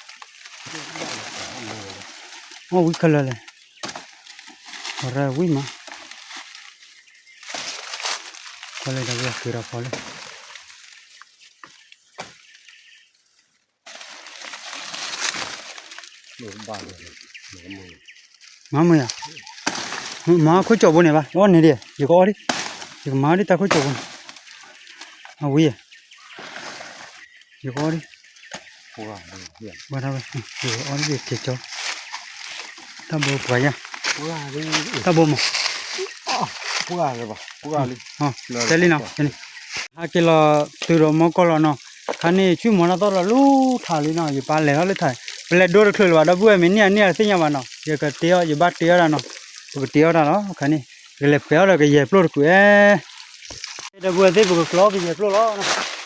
ပျိၢ်တဘိန့ၣ်, အိၣ်လီၤလံ, အိၣ်ဝံခဲလၢာ်လဲၣ်, ရၢဝံမး, ဖီလဲၣ်ဒီးဝဲက့ၤထီၣ်ဖီလံ မၤမုာ်ယၤ, မၤခိၣ်ကၠီၣ်ဘိန့ၣ်ဘၣ် အီၣ်န့ၣ်ဒံး ယကအီၣ်ဒံး, ယကမၤဒံးတၢ်ခိၣ်ကၠီၣ်ဘိန့ၣ်, အဝံၤ, ယကအီၣ်ဒံး, ဝဲဒၣ်ဝဲ, ယကအီၣ်ဒံးက့ၤကၠီ, တၢ်ဘိပှၤယါ, တၢ်ဘိမး, တဲလံနီၤ, ဟဲက့ၤလီၤတုၤဒီးမီကီၢ်လီၤနီၤ, ခါန့ၣ် ဆူၣ်မီၤတၢ်သီၣ်လီၤလၢထးလံနီၤ, ယပၢ်လဲၤထီၣ်လၢထး, ပလဲၤဒိတချုးလၢၤဘၣ် ဒီပုၢ်ဝဲၢ် မ့ၢ်န့ၢ်အန့ၢ်အသ့ၣ်ညါဘၣ်နီၤ, ယကတ့အီၣ် ယဘၣ်တ့အီၣ်ဒၣ်နီၤ, ပကတ့အီၣ်တၢ်လီၤ ခါန့ၣ်, ကလဲၤပှဲၤအီၣ်ဒီးကယဲၢ်ပျိၢ်တကွဲး, ဒီပုၢ်ဝဲၢ်သ့ၣ် ပကကျီကယဲၢ်ပျိၢ်လီၤ. ဘီၣ်ဘီၣ်ပလၢ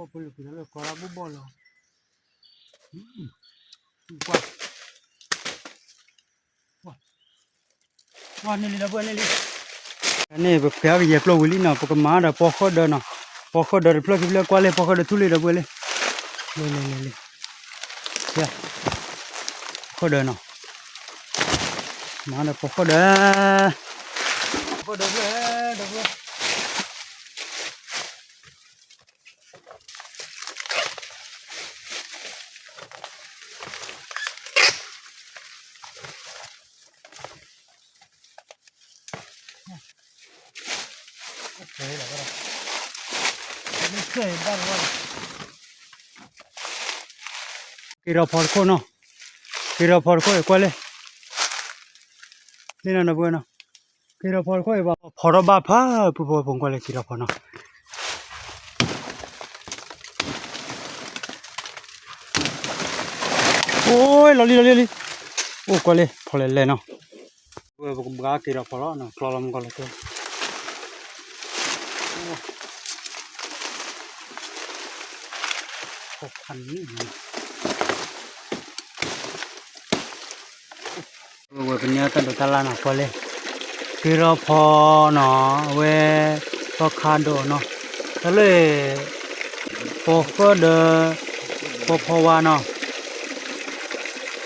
ကလၢကီရၢ်ဘီၣ်ဘီၣ်လီၤ. ကွၢ်, ကွၢ်, ကွၢ်န့ၣ်လံဒီပုၢ်ဝဲၢ်န့ၣ်လံ. န့ၣ် ပပှဲၤအီၣ်ကယဲၢ်ပျိၢ်ဝံၤလံနီၤ, ပကမၤဒီးပီဃၢၣ်ဒၢနီၤ, ပီဃၢၣ်ဒၢတဖျၢၣ်ခံဖျၢၣ် ကွၢ်လၢပီဃၢၣ်ဒၢထူၣ်လံဒီပုၢ်ဝဲၢ်လံ. လံ, လံ, လံ, လံ, ဃၢၣ်ဒၢနီၤ, မၤဒီးပီဃၢၣ်ဒၢ, ဃၢၣ်ဒၢဖျၢၣ်, ဒီပုၢ်ဝဲၢ် က့ၤထီၣ်ဖီတခိၣ်နီၤ, က့ၤထီၣ်ဖီတခိၣ်အံၤကွၢ်လံ, လံနီၤဒီပုၢ်ဝဲၢ်နီၤ, က့ၤထီၣ်ဖီတခိၣ်အံၤဘၣ်, ဖီထီၣ်ဘၣ်ဖး ပုၢ်ဖိဝဲၢ်ဖိကွၢ်လၢက့ၤထီၣ်ဖီနီၤ. အိၣ် လီၤလံ လီၤလံ လီၤလံ, အိၣ်ကွၢ်လံ ဖီလဲၣ်လဲၣ်နီၤ, ဝဲပကဘှါက့ၤဒီးဖီလီၤနီၤ ကျီလီၤမကီလီၤတဲ ဝဲပန့ၢ်တၢ်ဒိးတၢ်လၢ်နီၤ ကွၢ်လံ, က့ၤထီၣ်ဖီနီၤ အဝဲ သီခါဒိးနီၤ, တၢ်လၢ ပိာ်ဃၢၣ်ဒီး ပိာ်ဖီဝါနီၤ,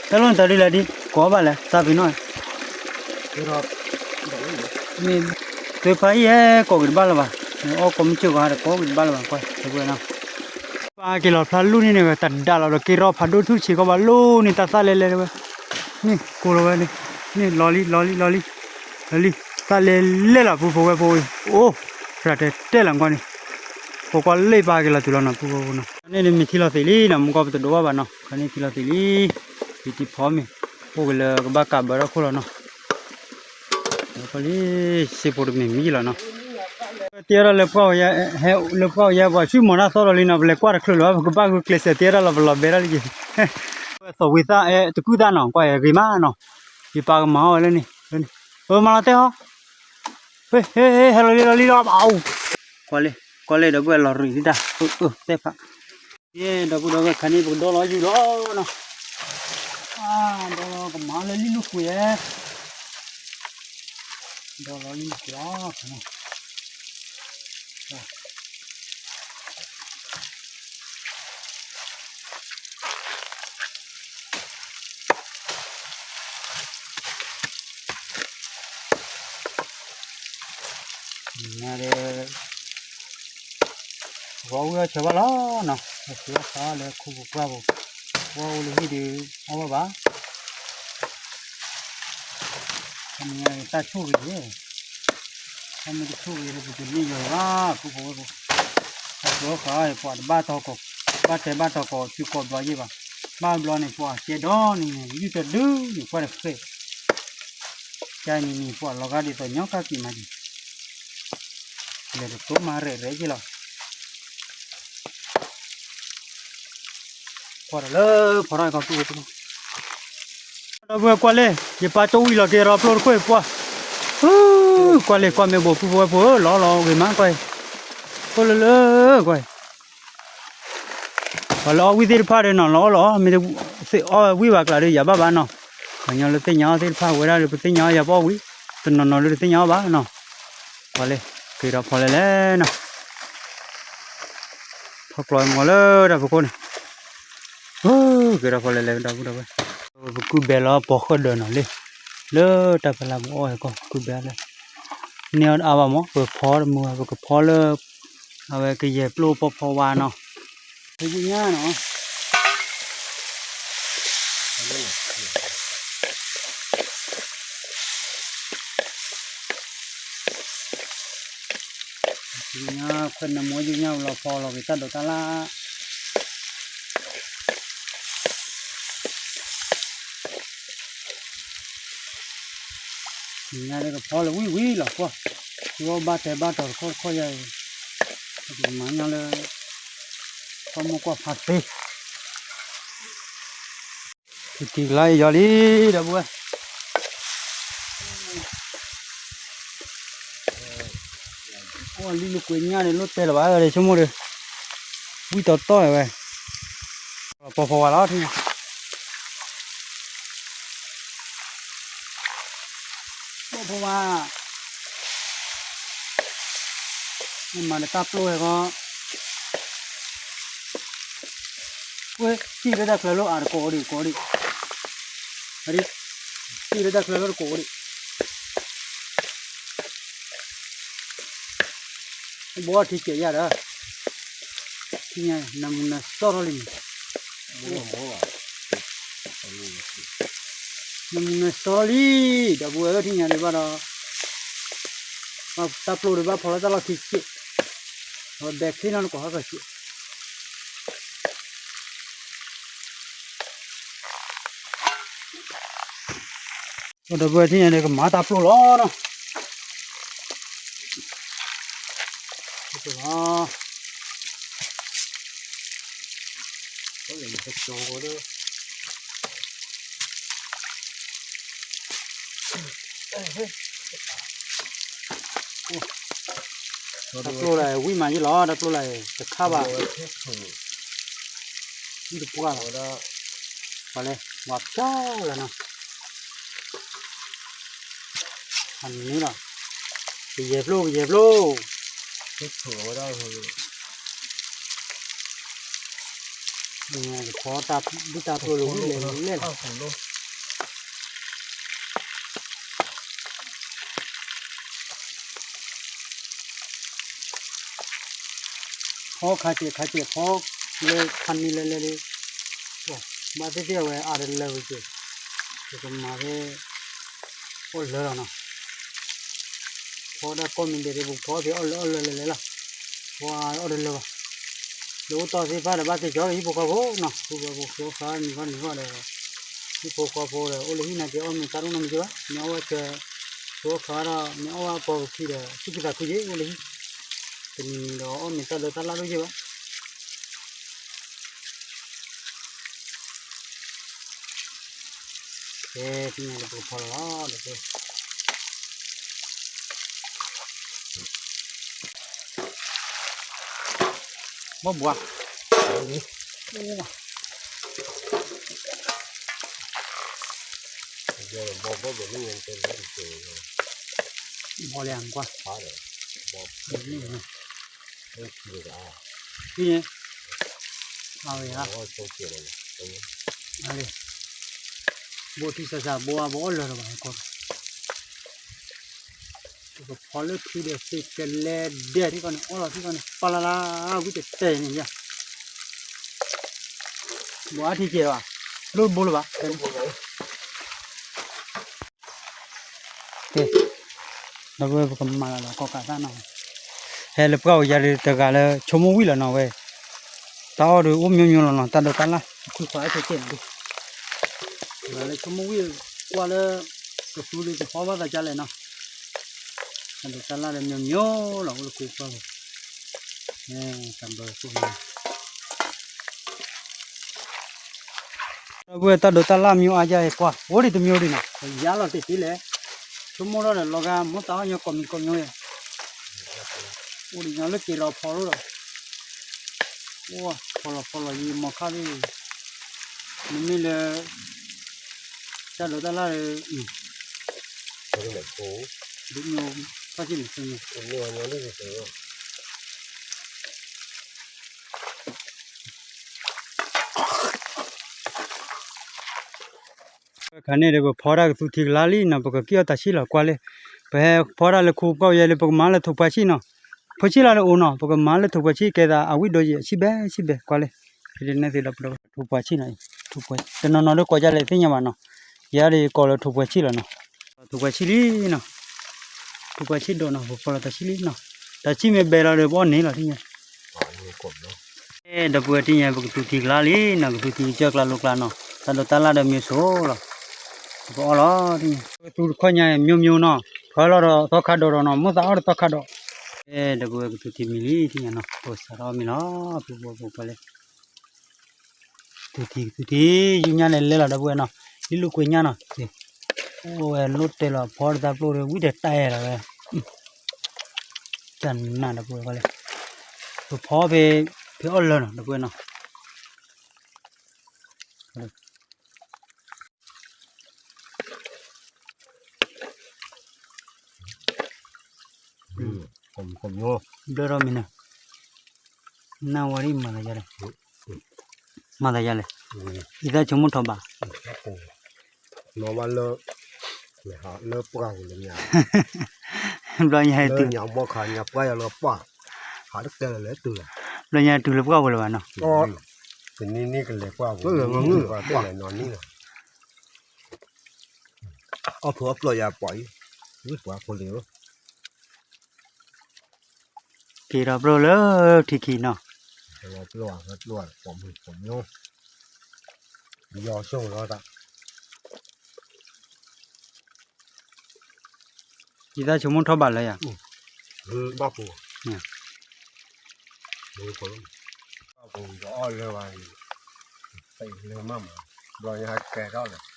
တၢ်လၢနတၢ်ဒ်လဲၣ်ဒ် ကိးဘၣ်လဲၣ် သးပ့ၤနီၣ် မ့ၢ် သုဖါအံၤဟဲကိးက့ၤတဘၣ်လၢၤဘၣ်, မ့ၢ်အီၣ်ကိးမုၢ်စၢၤကီးဟဲဒီးကိးက့ၤတဘၣ်လၢၤဘၣ် ကွၢ် တဝဲနီၤ, ပာ်က့ၤလီၤဖျါလူၢ်န့ၣ်န့ၣ် တၢ်ဒၣ်လီၤဒီးက့ၤထီၣ်ဖးဒိၣ်ထူၣ်ဆံးကီးဘၣ် လူၢ်န့ၣ်တၢ်သၣ်လဲၤလဲၤတဝဲ, န့ၣ်ကိးလီၤဝဲန့ၣ်, န့ၣ်လီၤလံ လီၤလံ လီၤလံ, လီၤလံ, သၣ်လဲၤလဲၤလီၤ ပုၢ်ဖိဝဲၢ်ဖိအံၤ အိၣ် ရၤတဲတဲလီၤကွၢ်န့ၣ်, ပကွၢ်လၢပာ်က့ၤလီၤတုၤလီၤနီၤ ပုၢ်ဖိဝဲၢ်ဖိနီၤ, ခါန့ၣ်န့ၣ်မ့ၢ်ထံလီၤသံးလံနီၤ မူကီၢ်ပတဒိးဘၣ်ဘၣ်နီၤ ခါန့ၣ်ထံလီၤသံးလံ, ယတံၤဖီမ့ၢ် အိၣ်က့ၤလၢကဘၣ်ကးဘၢထီၣ်ခိၣ်လီၤနီၤ လီၤလံ, စ့ဖိတမ့ၢ်မံလီၤနီၤ, တဲဒၣ်လၢပှၢ်ဝဲယဲ ဟဲလၢပှၢ်ဝဲယဲ ပှၤဆူမီၤတၢ်သီဒီးလံနီၤ ပလဲၤကွၢ်တချုးလၢၤဘၣ် ပကဘၣ်ဂုာ်ကျဲးစၢးတဲဒၣ်လီၤ ပလီၤဘဲဒၣ်လံက့ၤ, သီၣ်ဝံသၣ်အဲ တကုၢ်သၣ်နီၤ ကွၢ်ဂ့ၤမးနီၤ, ယပာ်ကမၤအီၣ်ဝဲလၢန့ၣ်, အၢမၤလီၤတဲာ်ဟီ ဟဲ ဟဲ ဟဲလီၤလံလီၤလံလီၤ ကွၢ်လံ ကွၢ်လံ ဒီပုၢ်ဝဲၢ်လီၤရံၣ်ဒၣ် သ့ၣ်ဖး, ယဲ ဒီပုၢ်ဒီဝဲၢ်ခါန့ၣ် ပကဒီလီၤယုၢ်လီၤနီၤ, ဒီလီၤကမၤလၢလံလိာ်ကွံာ်ဧါ, ဒီလီၤလံလိာ်ကွံာ်လီၤ ညါဒီး ဂီၤဝံၤအီၣ်ဆၢဘၣ်လီၤနီၤ, ပှၤဃုအီၣ်ဆၢလၢခိပူၤပှၢ်ပူၤ, ပှၢ်အိၣ်လၢဟံၣ်ဒီး အီၣ်ဘၣ်ဘၣ်, တၢ်ဆိၣ်ဂ့ၤ, တၢ်မ့ၢ်တဆိၣ်ဂ့ၤဒီး ပတန့ၢ်ယီၤဘၣ် ခိပူၤပှၢ်ပူၤ, ပှၤဃုအီၣ်ဆၢ ပှၤတဘၣ်တီၤကိး, ဘၣ်တဲဘၣ်တီၤကိး စုကိးဘျီယဲၢ်ဘၣ်, ဘၣ်ဘျီန့ၣ် ပှၤကဲဒီနံၤန့ၣ် ယုၢ်တဒုန့ၣ် ကွၢ်တဃ့ၢ် ကဲနံၤန့ၣ် ပှၤလီၤဂာ်ဒ်သိးညီကၢ်ကံၤမးက့ၤ, လဲၤတတိၢ်မၤရဲၣ်ရဲၣ်က့ၤလီၤ, ကွၢ်ဒီးလၢဖီထီၣ်ကီၢ် ဒီပုၢ်ဝဲၢ်ကွၢ်လံ, ယပၢ်ကၠိဝံၤလီၤက့ၤရီပျိတခိၣ်အံၤပှၢ်, ကွၢ်လံ ကွၢ်မ့ၢ်ဘိးပုၢ်ဖိဝဲၢ်ဖိဧၢ လီၤလီၤဂ့ၤမးကွၢ်, အိၣ်လၢလၢကွၢ် ပှၤလၢအီၣ်ဝံၣ်သ့ၣ်တဖၣ်ဒီးနီၤ လီၤအီၣ်လီၤအီၣ် မ့ၢ်တသ့ၣ်အီၣ်ဝံၣ်ဘၣ်ကျါဒီး ယၤဘၣ်ဘၣ်နီၤ, ပှၤညီလၢသ့ၣ်ညါအီၣ်သ့ၣ်တဖၣ် ဝဲဒၣ်ဒီး ပသ့ၣ်ညါအီၣ်ယၤပအီၣ်ဝံၣ်, တနီၤနီၤဒီးတသ့ၣ်ညါအီၣ်ဘၣ်နီၤ, ပှၤလၢ က့ၤဒီးဖီလဲၣ်လဲၣ်နီၤ, ထီၣ်ကျီမီၤလၢတၢ်ဖီခိၣ်န့ၣ်, က့ၤဒီးဖီလဲၣ်လဲၣ်ဒီပုၢ်ဒီဝဲၢ်, ပကုၢ်ဘဲလီၤပိာ်ဃၢၣ်ဒၢးနီၤလံ, လၢတၢ်ဖီလာ်ပအီၣ်အံၤကီၢ် ကုၢ်ဘဲလၢ န့ၢ်အီၣ်တအါဘၣ်မး ပကဖီတမုာ်ဘၣ် ပကဖီလၢ အဝဲကယဲၢ်ပျိၢ်ပိာ်ဖီဝါနီၤ, ဖဲယညါနီၤ, ယညါခွဲးနမိၢ်ယညါလီၤဖီလီၤက့ၤတၢ်ဒိးတၢ်လၢ် ညါလၢကဖီလၢဝံၣ်ဝံၣ်လီၤကွၢ်, ယဘၣ်တဲဘၣ်တီၤတခီတခီယၤ, ပကမၤညါလၢ ကီၢ်မိၢ်ကွၢ်ဖးသ့, ကက့ၤကလါအံၤယီၤလံ ဒီပုၢ်ဝဲၢ်, အိၣ်လံလၢကွဲးညါန့ၣ် လိၣ်တဲလၢၤဘၣ်ဒီး ဆိကမိၣ်ဒီး, ဝံၣ်တီတီဝဲ, ပိာ်ဖီဝါလီၤထံၣ်ညါ ပိာ်ဖီဝါ, မၤဒီးတၢ်ပျိၢ်ဟဲခီ, ဝဲ စံၣ်လၢတၢ်ချၢလီၤအါတကိးဒံးကိးဒံး, စံၣ်လၢတၢ်ချၢလီၤတကိးဒံး, ဘီထံစဲးယၤဒီး, ထံၣ်ညါ နမူနစီၣ်ထီၣ်လံန့ၣ် နမူနစီၣ်လံ, ဒီပုၢ်ဝဲၢ်ထံၣ်ညါဒံးဘၣ်ဒီး, တၢ်ပျိၢ်ဒံးဘၣ်ဖီလၢတၢ်လီၢ်ခံစ့ၢ်, ဒီးဒဲးခ့နီၢ်နကိးဟီၣ်ကစ့ၢ်, ဒီပုၢ်ဝဲၢ်ထံၣ်ညါန့ၣ် ကမၤတၢ်ပျိၢ်လီၤနီၤ, လီၤ ကၠီဒီး, ကၠီဒီး, ကၠီဒီး, တၢ်ကျိၣ်လၢဝံၣ်မးယ့ၣ်လီၤ တၢ်ကျိၣ်လၢတခါဘၣ်, ဝံၣ်တပှၢ်လီၤ, ပှၤလဲၤဝါဖျါလၢနီၤ, အန့ၣ်လီၤ, ကယဲၢ်ဖျိကယဲၢ်ဖျိ, ဖီတၢ်ဘုတၢ်ကျိၤလၢဝံၣ်လဲၤလဲၣ်လီၤ. ဖီခါစဲးခါစဲးဖီလၢခါန့ၣ်လဲၤလဲၣ်လံ, ဘၣ်သ့ၣ်သ့ၣ်အဝဲအါတလၢဝံၤက့ၤ, ပကမၤဖဲ အီၣ်လၢလီၤနီၤ, ဖီဒၣ်ကိးမံၤဒဲးဒီး ပဖီဖဲအီၣ်လၢအီၣ်လၢလဲၤလဲၣ်လီၤ, ဖီအီၣ်တလၢဘၣ်, လၢအိၣ်တီသ့ၣ်တဖၣ်ဒီး ဘၣ်သ့ၣ်ကၠီလၢဟံၣ်ဖိဃီဖိနီၤ, ဟံၣ်ဖိဃီဖိဃါနံၤဃီနံၤဃီဒီး ဟံၣ်ဖိဃီဖိဒီး အိၣ်လၢဟံၣ်နာ်က့အီၣ်မ့ၤတၢ်ဒိၣ်နီတမံၤက့ဘၣ်, မ့ၢ်အီၣ်ဝဲဆၢ ဃါဒီး မ့ၢ်အီၣ်ဝဲအပီၤကခံဒီး သူၣ်ခုသးခုက့ၤအိၣ်လၢဟံၣ်, တနံၤဒီးအီၣ်မ့ၤတၢ်ဒိၣ်တၢ်လၣ်ဒိၣ်က့ၤဘၣ်. ကဲ သ့ၣ်ညါလၢပကဖီလီၤလီၤဒီး ဘီဘှါ, ဘီလဲၣ်ကွၢ်, အဝဲ, ဘိထံစၢ်စၢ်ဘိအဘိအီၣ်လၢာ်လီၤဘၣ်, ပကဖီလၢထံဒီးသ့ကလဲဒဲထံကီၢ်န့ၣ် အီၣ်လီၤထံကီၢ်န့ၣ် ပၢ်လၢ်လၢ် ဝံၣ်တဲတဲန့ၣ်ယါ, ဘိအါထံကဲးဘၣ်, လိၣ်ဘိလၢၤဘၣ်. ကဲ, ဒီပုၢ်ဝဲၢ်ပကမၤလၢလီၤကီၢ်ကးတၢ်နီၤ, ဟဲလၢပှၢ်ပူၤယၤဒီးတဂၤလၢဆိကမိၣ်ဝံၣ်လီၤနီၤဝဲ, တၢ်အီၣ်ဒီးအိၣ်မျိုးမျိုးလီၤနီၤ တၢ်ဒိးတၢ်လၢ် ခွံခွါအါထံကဲးန့ၣ်ဒုး, တဂၤလၢဆိကမိၣ်ဝံၣ်ကွၢ်လၢ ကသူဒီးကဖီဘၣ်သးကလဲၣ်နီၤ, တၢ်ဒိးတၢ်လၢ်ဒီးမျိုးမျိုးလီၤ အိၣ်လၢခိကွၢ်လီၤ, တၢ်ဘၢခိၣ် ဒီပုၢ်ဝဲၢ် တၢ်ဒိးတၢ်လၢ်မံၤအါယါအံၤကွၢ် အိၣ်ဒံးတမံၤဒံးနီၤ ယါလီၤတ့ၢ်တ့ၢ်လဲၣ်, ဆိကမိၣ်ထီၣ်ဒီးလီၤဂာ်မိၢ်သးအီၣ်ညီကိးမံၤကိးမံၤ, အိၣ်ဒံးညီလၢက့ၤဒီးဖီလိၣ်ဒီး, အိၣ်ဖီလီၤဖီလီၤယံၤမီၤခါလံ, မ့မ့ၢ်လၢ တၢ်ဒိးတၢ်လၢ်ဒီး ဒ်မ့ၢ် ဖီၣ်စံၣ်မုၢ်ဆ့ၣ်န့ၣ် ခါန့ၣ်ဒီး ပဖီတၢ်ကသူထံကလါလံနီၤ ပကက့ၢ်အီၣ်တၢ်ဆံၣ်လီၤကွၢ်လၢ, ပဟဲဖီတၢ်လၢခိပှၢ်ယဲလၢ ပကမၤလၢထိၣ်ပှာ်ဆံၣ်နီၤ, ဖိဆံၣ်လီၤလၢအိၣ်နီၤ ပကမၤလၢထိၣ်ပှာ်ဆံၣ်ကဲသးအဝံၣ်ဒိယံာ်အဆံၣ်ဘဲဆံၣ်ဘဲကွၢ်လၢ, ဖဲန့ၣ်သ့ၣ်ဒီးပထိၣ်ပှာ်ဆံၣ်နီၤ, ထိၣ်ပှာ်တနီၤနီၤဒီးကိးယါလဲၣ်သ့ၣ်ညါဘၣ်နီၤ, ယၤဒီးယကိးလၢထိၣ်ပှာ်ဆံၣ်လီၤနီၤ, ထိၣ်ပှာ်ဆံၣ်လံနီၤ, ထိၣ်ပှာ်ဆံၣ်ဒိၣ်နီၤ ပဖီလီၤတၢ်ဆံၣ်လံနီၤ, တၢ်ဆံၣ်မ့ၢ်ဘဲလီၤဒီးပအီၣ်န့ၣ်လီၤသ့ၣ်ညါ ဒီပုၢ်ဝဲၢ်သ့ၣ်ညါ ပကသူထံကလါလံနီၤ ကသူထံကစၢၢ်ကျါလိၤကျါနီၤ တၢ်ဒိးတၢ်လၢ်ဒီးမ့ၢ်ဆိလီၤ, ပကအီၣ်လီၤသ့ၣ်ညါ ကသူတခီညါ မျိုးမျိုးနီၤ ဖီလီၤဒီးသီခါဒိၣ်ဒီးနီၤ မိၢ်သးအီၣ်ဒီးသီခါဒိၣ်, ဒီပုၢ်ဝဲၢ်ကသူထံမံၤလံသ့ၣ်ညါနီၤ ပကစးထီၣ်အီၣ်မ့ၤလီၤ ပူၤပူၤပူၤပူၤလဲၣ် သူထံ သူထံ ယူညါလဲၤလဲၤလီၤ ဒီပုၢ်ဝဲၢ်နီၤ လံလိာ်ကွဲညါနီၤ အိၣ်ဝဲလိၣ်တဲလီၤ ဖီတသးပျိၢ်ဒီး ဝံၣ်တဲတဲလီၤဝဲ တၢ်နးဒီပုၢ်ဝဲၢ်လဲၣ် ပဖီဖဲ ဖဲအီၣ်လၢနီၤ ဒီပုၢ်ဝဲၢ်နီၤ ဘျၢထီၣ်မ့ၢ်န့ၣ် နဝဲဒ်မၤသးယါလဲၣ် မၤသးယါလဲၣ် အံသၣ်ဆိကမိၣ်ထီၣ်ဘး နီၢ်ဘၣ်လၢ လၢပှၢ်ပူၤလၢညါ ဘျီညါဟဲတုၤ ညါဘီခါညါပှၢ်ယၤလၢပှၢ် ဟးတကဲလၢၤလဲၣ်တုၤလဲၣ် ဘျီညါတုၤလၢပှၢ်ပူၤလၢၤဘၣ်နီၤ တနံၤနံၤကလဲၤပှၢ်ပူၤ ပှၢ်လၢနီၢ်နံၤလီၤ အီၣ်ဖိအပျိၢ်ယၤပှၢ်အံၤ ဝံၣ်ပှၢ်ဖိလံၤဧၢ က့ၤဒီးပျိၢ်လၢထံခံနီၤ ပျိၢ် ပျိၢ် ပိာ်မုၣ်ပိာ်မုၣ် ယီၤဆိၣ်လီၤတၢ် ယသးဆိကမိၣ်ထီၣ်ဘးလၢယၤ ဘၣ်ပူၤ ဘၣ်ပူၤဒီးအီၣ်လၢၤဘၣ် လၢမးမး ဘျီယဟဲကဲထီၣ်လၢၤ ပ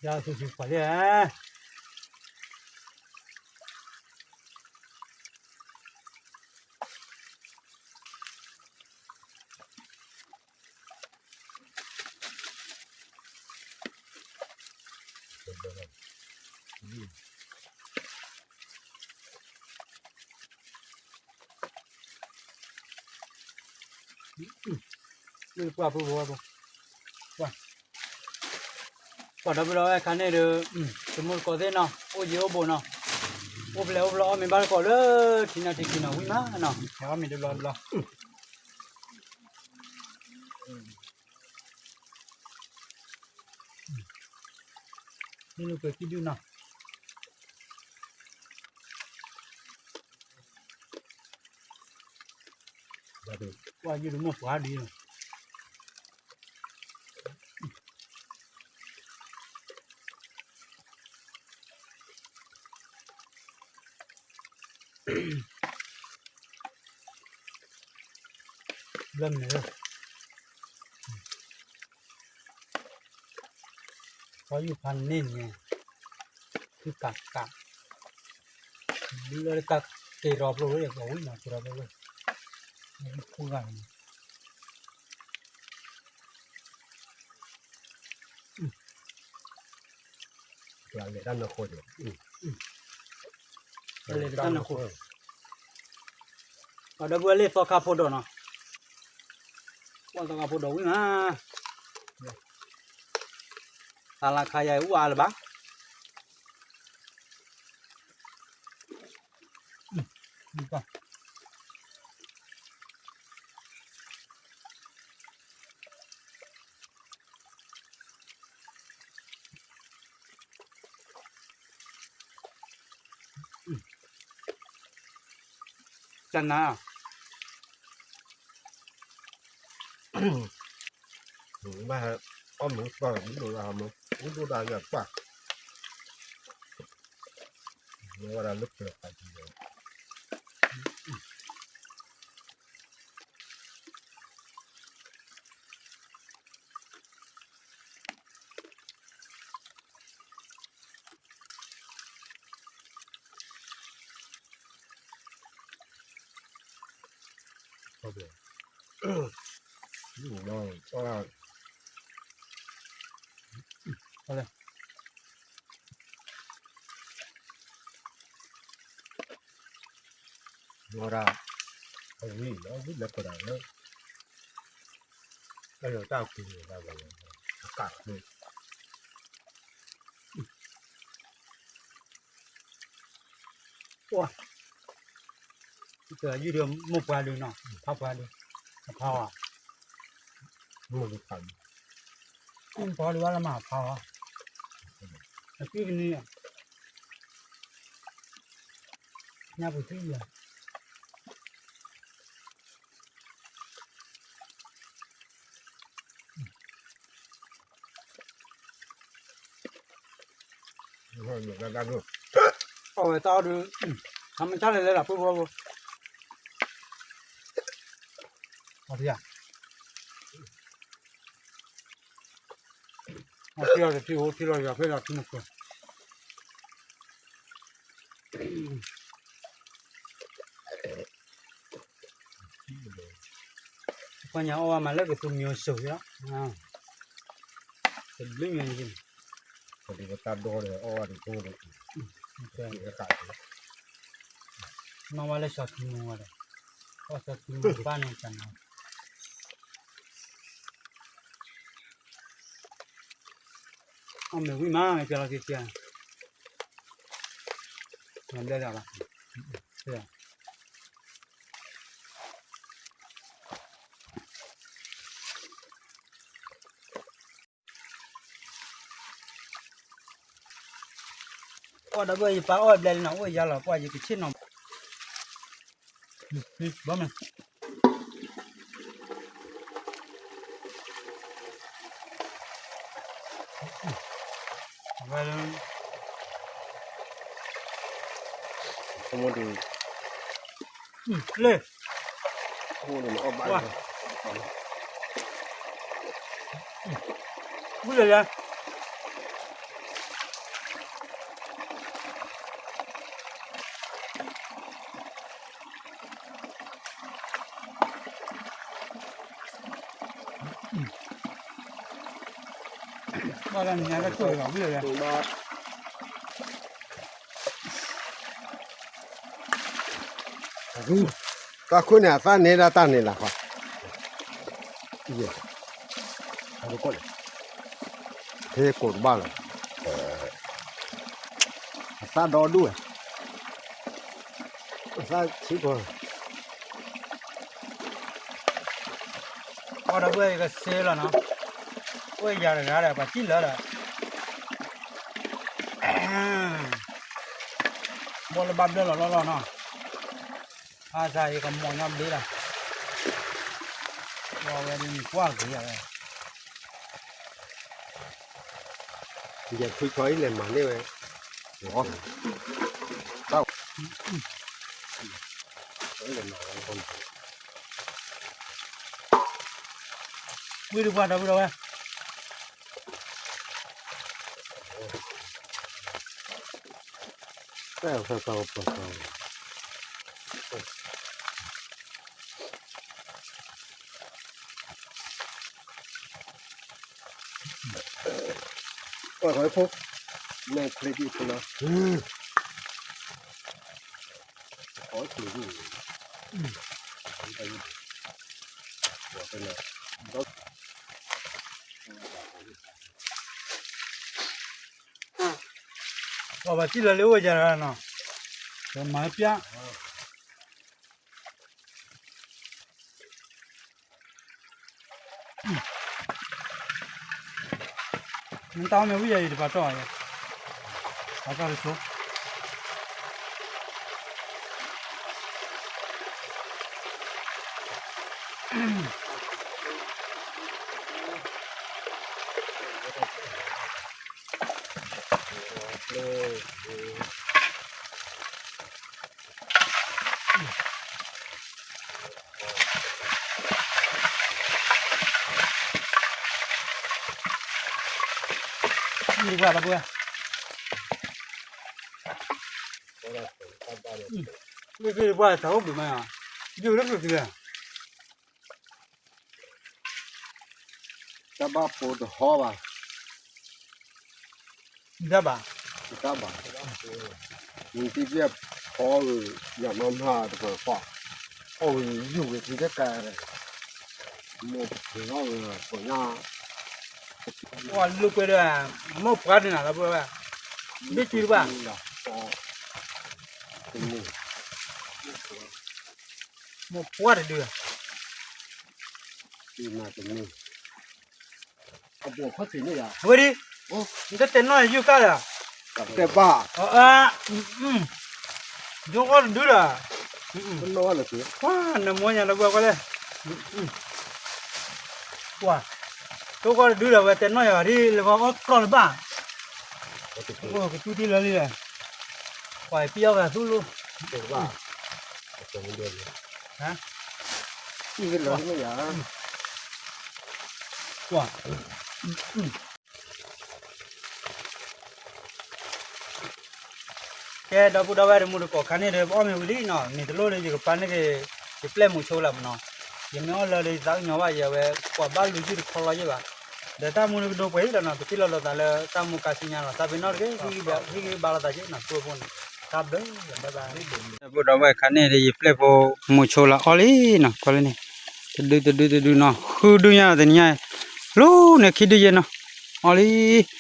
ပျါသူသူခွါလံ ပှၤဒီပုၢ်ဒီဝဲၢ်ခါန့ၣ်ဒီး တမူတကိးသ့ၣ်နီၤ အိၣ်ယံၤအိၣ်ဘူးနီၤ အိၣ်ဖျဲၣ်အိၣ်ဖျီအီၣ်မ့ၤဘၣ်တကိးလၢ ထံနၢ်ထံခံနီၤ ဝံၤမးနီၤ ဟဲအီၣ်မ့ၤတဘျီတဘျီ မ့ၢ်လူၤကွဲးကံၣ်ဒုနီၤ ကွၢ်ယုၢ်တမိၢ်ပှၤဒ်နီၤ ဘျီမ့ၢ် ကွၢ်ယုၢ်ဖးန့ၢ်န့ၣ် သုကးကး လၢတၢ်က့ၤရီဖျိဝဲ ကဝံၤနီၤ က့ၤရီဖျိဝဲ ဖူဂၤန့ၣ် လဲၤတၢ်နၢဃိန့ၣ် လဲၤတၢ်နၢဃိ ပှၤဒီပုၢ်ဝဲၢ်လၢသီခါဖိဒိၣ်နီၤ ကွၢ်သီခါဖိဒိၣ်ဝံၤမး သးလၢခါယၤအံၤ အိၣ်အါလၢၤဘၣ် တၢ်နါ ဘၣ်ဟဲအီၣ်မ့ၤသီၣ် မ့ၢ်ဒိၣ်ဒၣ်ဟီမ့ၢ် မ့ၢ်ဒိၣ်ဒၣ်ယၤပၢ် မ့ၢ်ဝဲဒၣ်လၢပျၢၤပာ်တံၢ်လီၤ ဝဲဒၣ် အဝံၤ အဝံၤလၢပှဲၤဒၣ်လၢ အဲၣ်ဒိးတၢ်ကူၣ်န့ၣ် အကးန့ၣ် ပှၤ ယုၢ်ဒီးမိၢ်ပှၢ်ဒုးနီၤ ဖးပှၢ်ဒုး အဖးအီၤ မိၢ်ဒုးဖးဒုး မိၢ်ပှၢ်ဒုးဘၣ်လၢမၤဖးအီၤ အသွံၣ်ကနံၣ် ညၣ်ပူၤသွံၣ်ယၤ အဝဲတၢ်အီၣ်ဒုး ဟးမ့ၢ်တၢ်လဲၤလဲၤလီၤ ပုၢ်ဖိဖိ အီၣ်ထံၣ်ယၤ အီၣ်ထံၣ်လီၤတထံၣ် အိၣ်ထံၣ်လီၤယၤဖဲလီၤထံၣ်မူခိၣ် ပှၤညါအီၣ်ဝဲမးလၢကသူမံၤအိၣ်ဆိးလီၤ တဘျုးမံၤန့ၣ် ပတၢ်ဒိၣ်ဒီးအီၣ်ဝဲတထံၣ်ဒီး မၤဝဲလၢစီၤထံမူဝဲဒီး အီၣ်စီၤထံမူဘၣ်န့ၣ်တနၤ အီၣ်မ့ၤဝံၤမး မ့ၢ်ကဲလီၤက့ၤကဲ မၤဘျဲၣ်လၢၤဘၣ် ကွၢ်ဒီပုၢ်ဝဲၢ် ယပၢ်အီၣ်ဘျဲၣ်လံနီၤ အိၣ်ယါလီၤ ကွၢ်ယကဆ့ၣ်နီၤ ဘၣ်မး အဝဲလၢ မိၢ်ဒုး, လၢ, မိၢ်ဒုးနအီၣ်ဘၣ်လၢ, ဝံၤလၢလၢ, ဘၣ်လၢနညါကတိၢ်လီၤဝံၤလၢလၢ. တၢ်ခိၣ်န့ၣ် အသၣ်န့ၢ်ဒၣ်တၢ်န့ၣ်လၢခီ, ဖဲကိးတဘၣ်လီၤ, အသၣ်ဒီဒူၣ်ဝဲ, အသၣ်ဆံးကီး အီၣ်ဒီပုၢ်ဝဲၢ် ယကစ့လီၤနီၤ, အိၣ်ယၤတဂၤဒီး ပှၤစံၣ်လၢဒီး, ဘီလၢဘၣ်ဘျၢၣ်လီၤလီၢ်လီၢ်နီၤ, အါစၢ် ယကမီၤညီဘျ့လီၤ, ဝဲဒၣ်မံၤကွၢ်ဂ့ၤယၤဝဲ, ယထွံၣ်ချီအံၤလဲၤမၤန့ၢ်ဝဲ, တၢ် ဝံၤဒီးပှၤဒီပုၢ်ဒီဝဲၢ်, တၢ်ဖဲပှၤကပၤကပၤ, ပှၤကဖိ, မဲာ်ချ့ဒံးဖိလီၤ, အီၣ်ချ့ဒံး, ပှၤကနၣ်, ပှၤဘၣ်စံၣ်လီၤလၢအိၣ်ယၤနီၤ, ကမၤပျၢ် နတၢ်အီၣ်မ့ၢ်ဝံၣ်ယၤအံၤ တပာ်တီၢ်ဘၣ်ယဲ, ပာ်တီၢ်တဆိ, မ့ၢ်ပှၤတၢ်အိၣ်ဘှံးမး, ယိၤလၢပျၢၤပျၢၤ, တၢ်ဘၣ်ဖိတဟီဘၣ်, တၢ်ဘၣ်, တၢ်ဘၣ်, နတံၤဘၣ်ဖီဂ့ၤ, ယၤမၤမၤတပၢၤဖီ, အီၣ်ဂ့ၤယုၢ်ဂ့ၤထံတကး, မိၢ်ဖျဲးအီၣ်ဂ့ၤပှၤညါ, ပှၤလိာ်ကွဲဒီး, မိၢ်ပှၢ်ဒုးနၤလၢပဝဲ, ဘ့ၣ်စုတဘၣ်, မိၢ်ပှၢ်တဒု, အဝဲဒ်, နတတဲနီၢ်ယုၢ်ကၢ်ဒီး, တဲဘၣ်, ဒိၣ်ဃီတဒုဒီး, နမိၢ်ညါလၢပှၤကွၢ်လဲၣ်, ပှၤ, ဒိၣ်ဃီတဒုဒီး ဝဲတဲနီၢ်ယၤဒ်လၢပှၤအီၣ်ကြီၢ်လၢၤဘၣ်, ကတူၢ်တံၢ်လၢလံဒီး, ပှၤပျီၢ်ဂၤသူၣ်လိ, ပှၤ ကဲ ဒီပုၢ်ဒီဝဲၢ် တမူတကိးခါန့ၣ်ဒီး ပအီၣ်မ့ၤဝံၤလံနီၤ, မ့ၤတလိၣ်ဒီး ယကပာ်န့ၢ်က့ၤ ယပျဲၢ်မုဆိလၢမနီၤ, ယမ့ၢ်အီၣ်လၢဒီး ယသးကညီၤဘၣ်ယၤဝဲ ပှၤဘၣ်လူၤယုၢ်တခီလီၤယဲၢ်ဘၣ်, ဒီးတၢ်မူန့ၣ်ကဒိပှဲၤအံၤလီၤနီၤ, ပထံၣ်လိာ်လိာ်သးလၢတၢ်မူကါဆူညါနီၤ, တၢ်ပ့ၤနီၣ်တက့ၢ်, ဟံၣ်ဂံၢ်ဘါလိာ်သးက့နီၤ, ပှဲၤဖိန့ၣ်, တၢ်ဘျုး, ဒီပုၢ်ဒီဝဲၢ်ခါန့ၣ်ဒီး ယပျဲၢ်ဖိမုဆိလၢအီၣ်လံနီၤ, ကွၢ်လၢန့ၣ်, တဒုတဒုတဒုနီၤ, ဃုဒုညါတနံၤညါ, လူၤန့ၣ်ခံဒုယဲၢ်နီၤ, အီၣ်လံ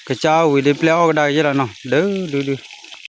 ကစၢ်အီၣ်ဝံၤဒီး ပျဲၢ်အီၣ်ကဒါက့ၤယဲၢ်လီၤနီၤ, ဒုဒုဒု,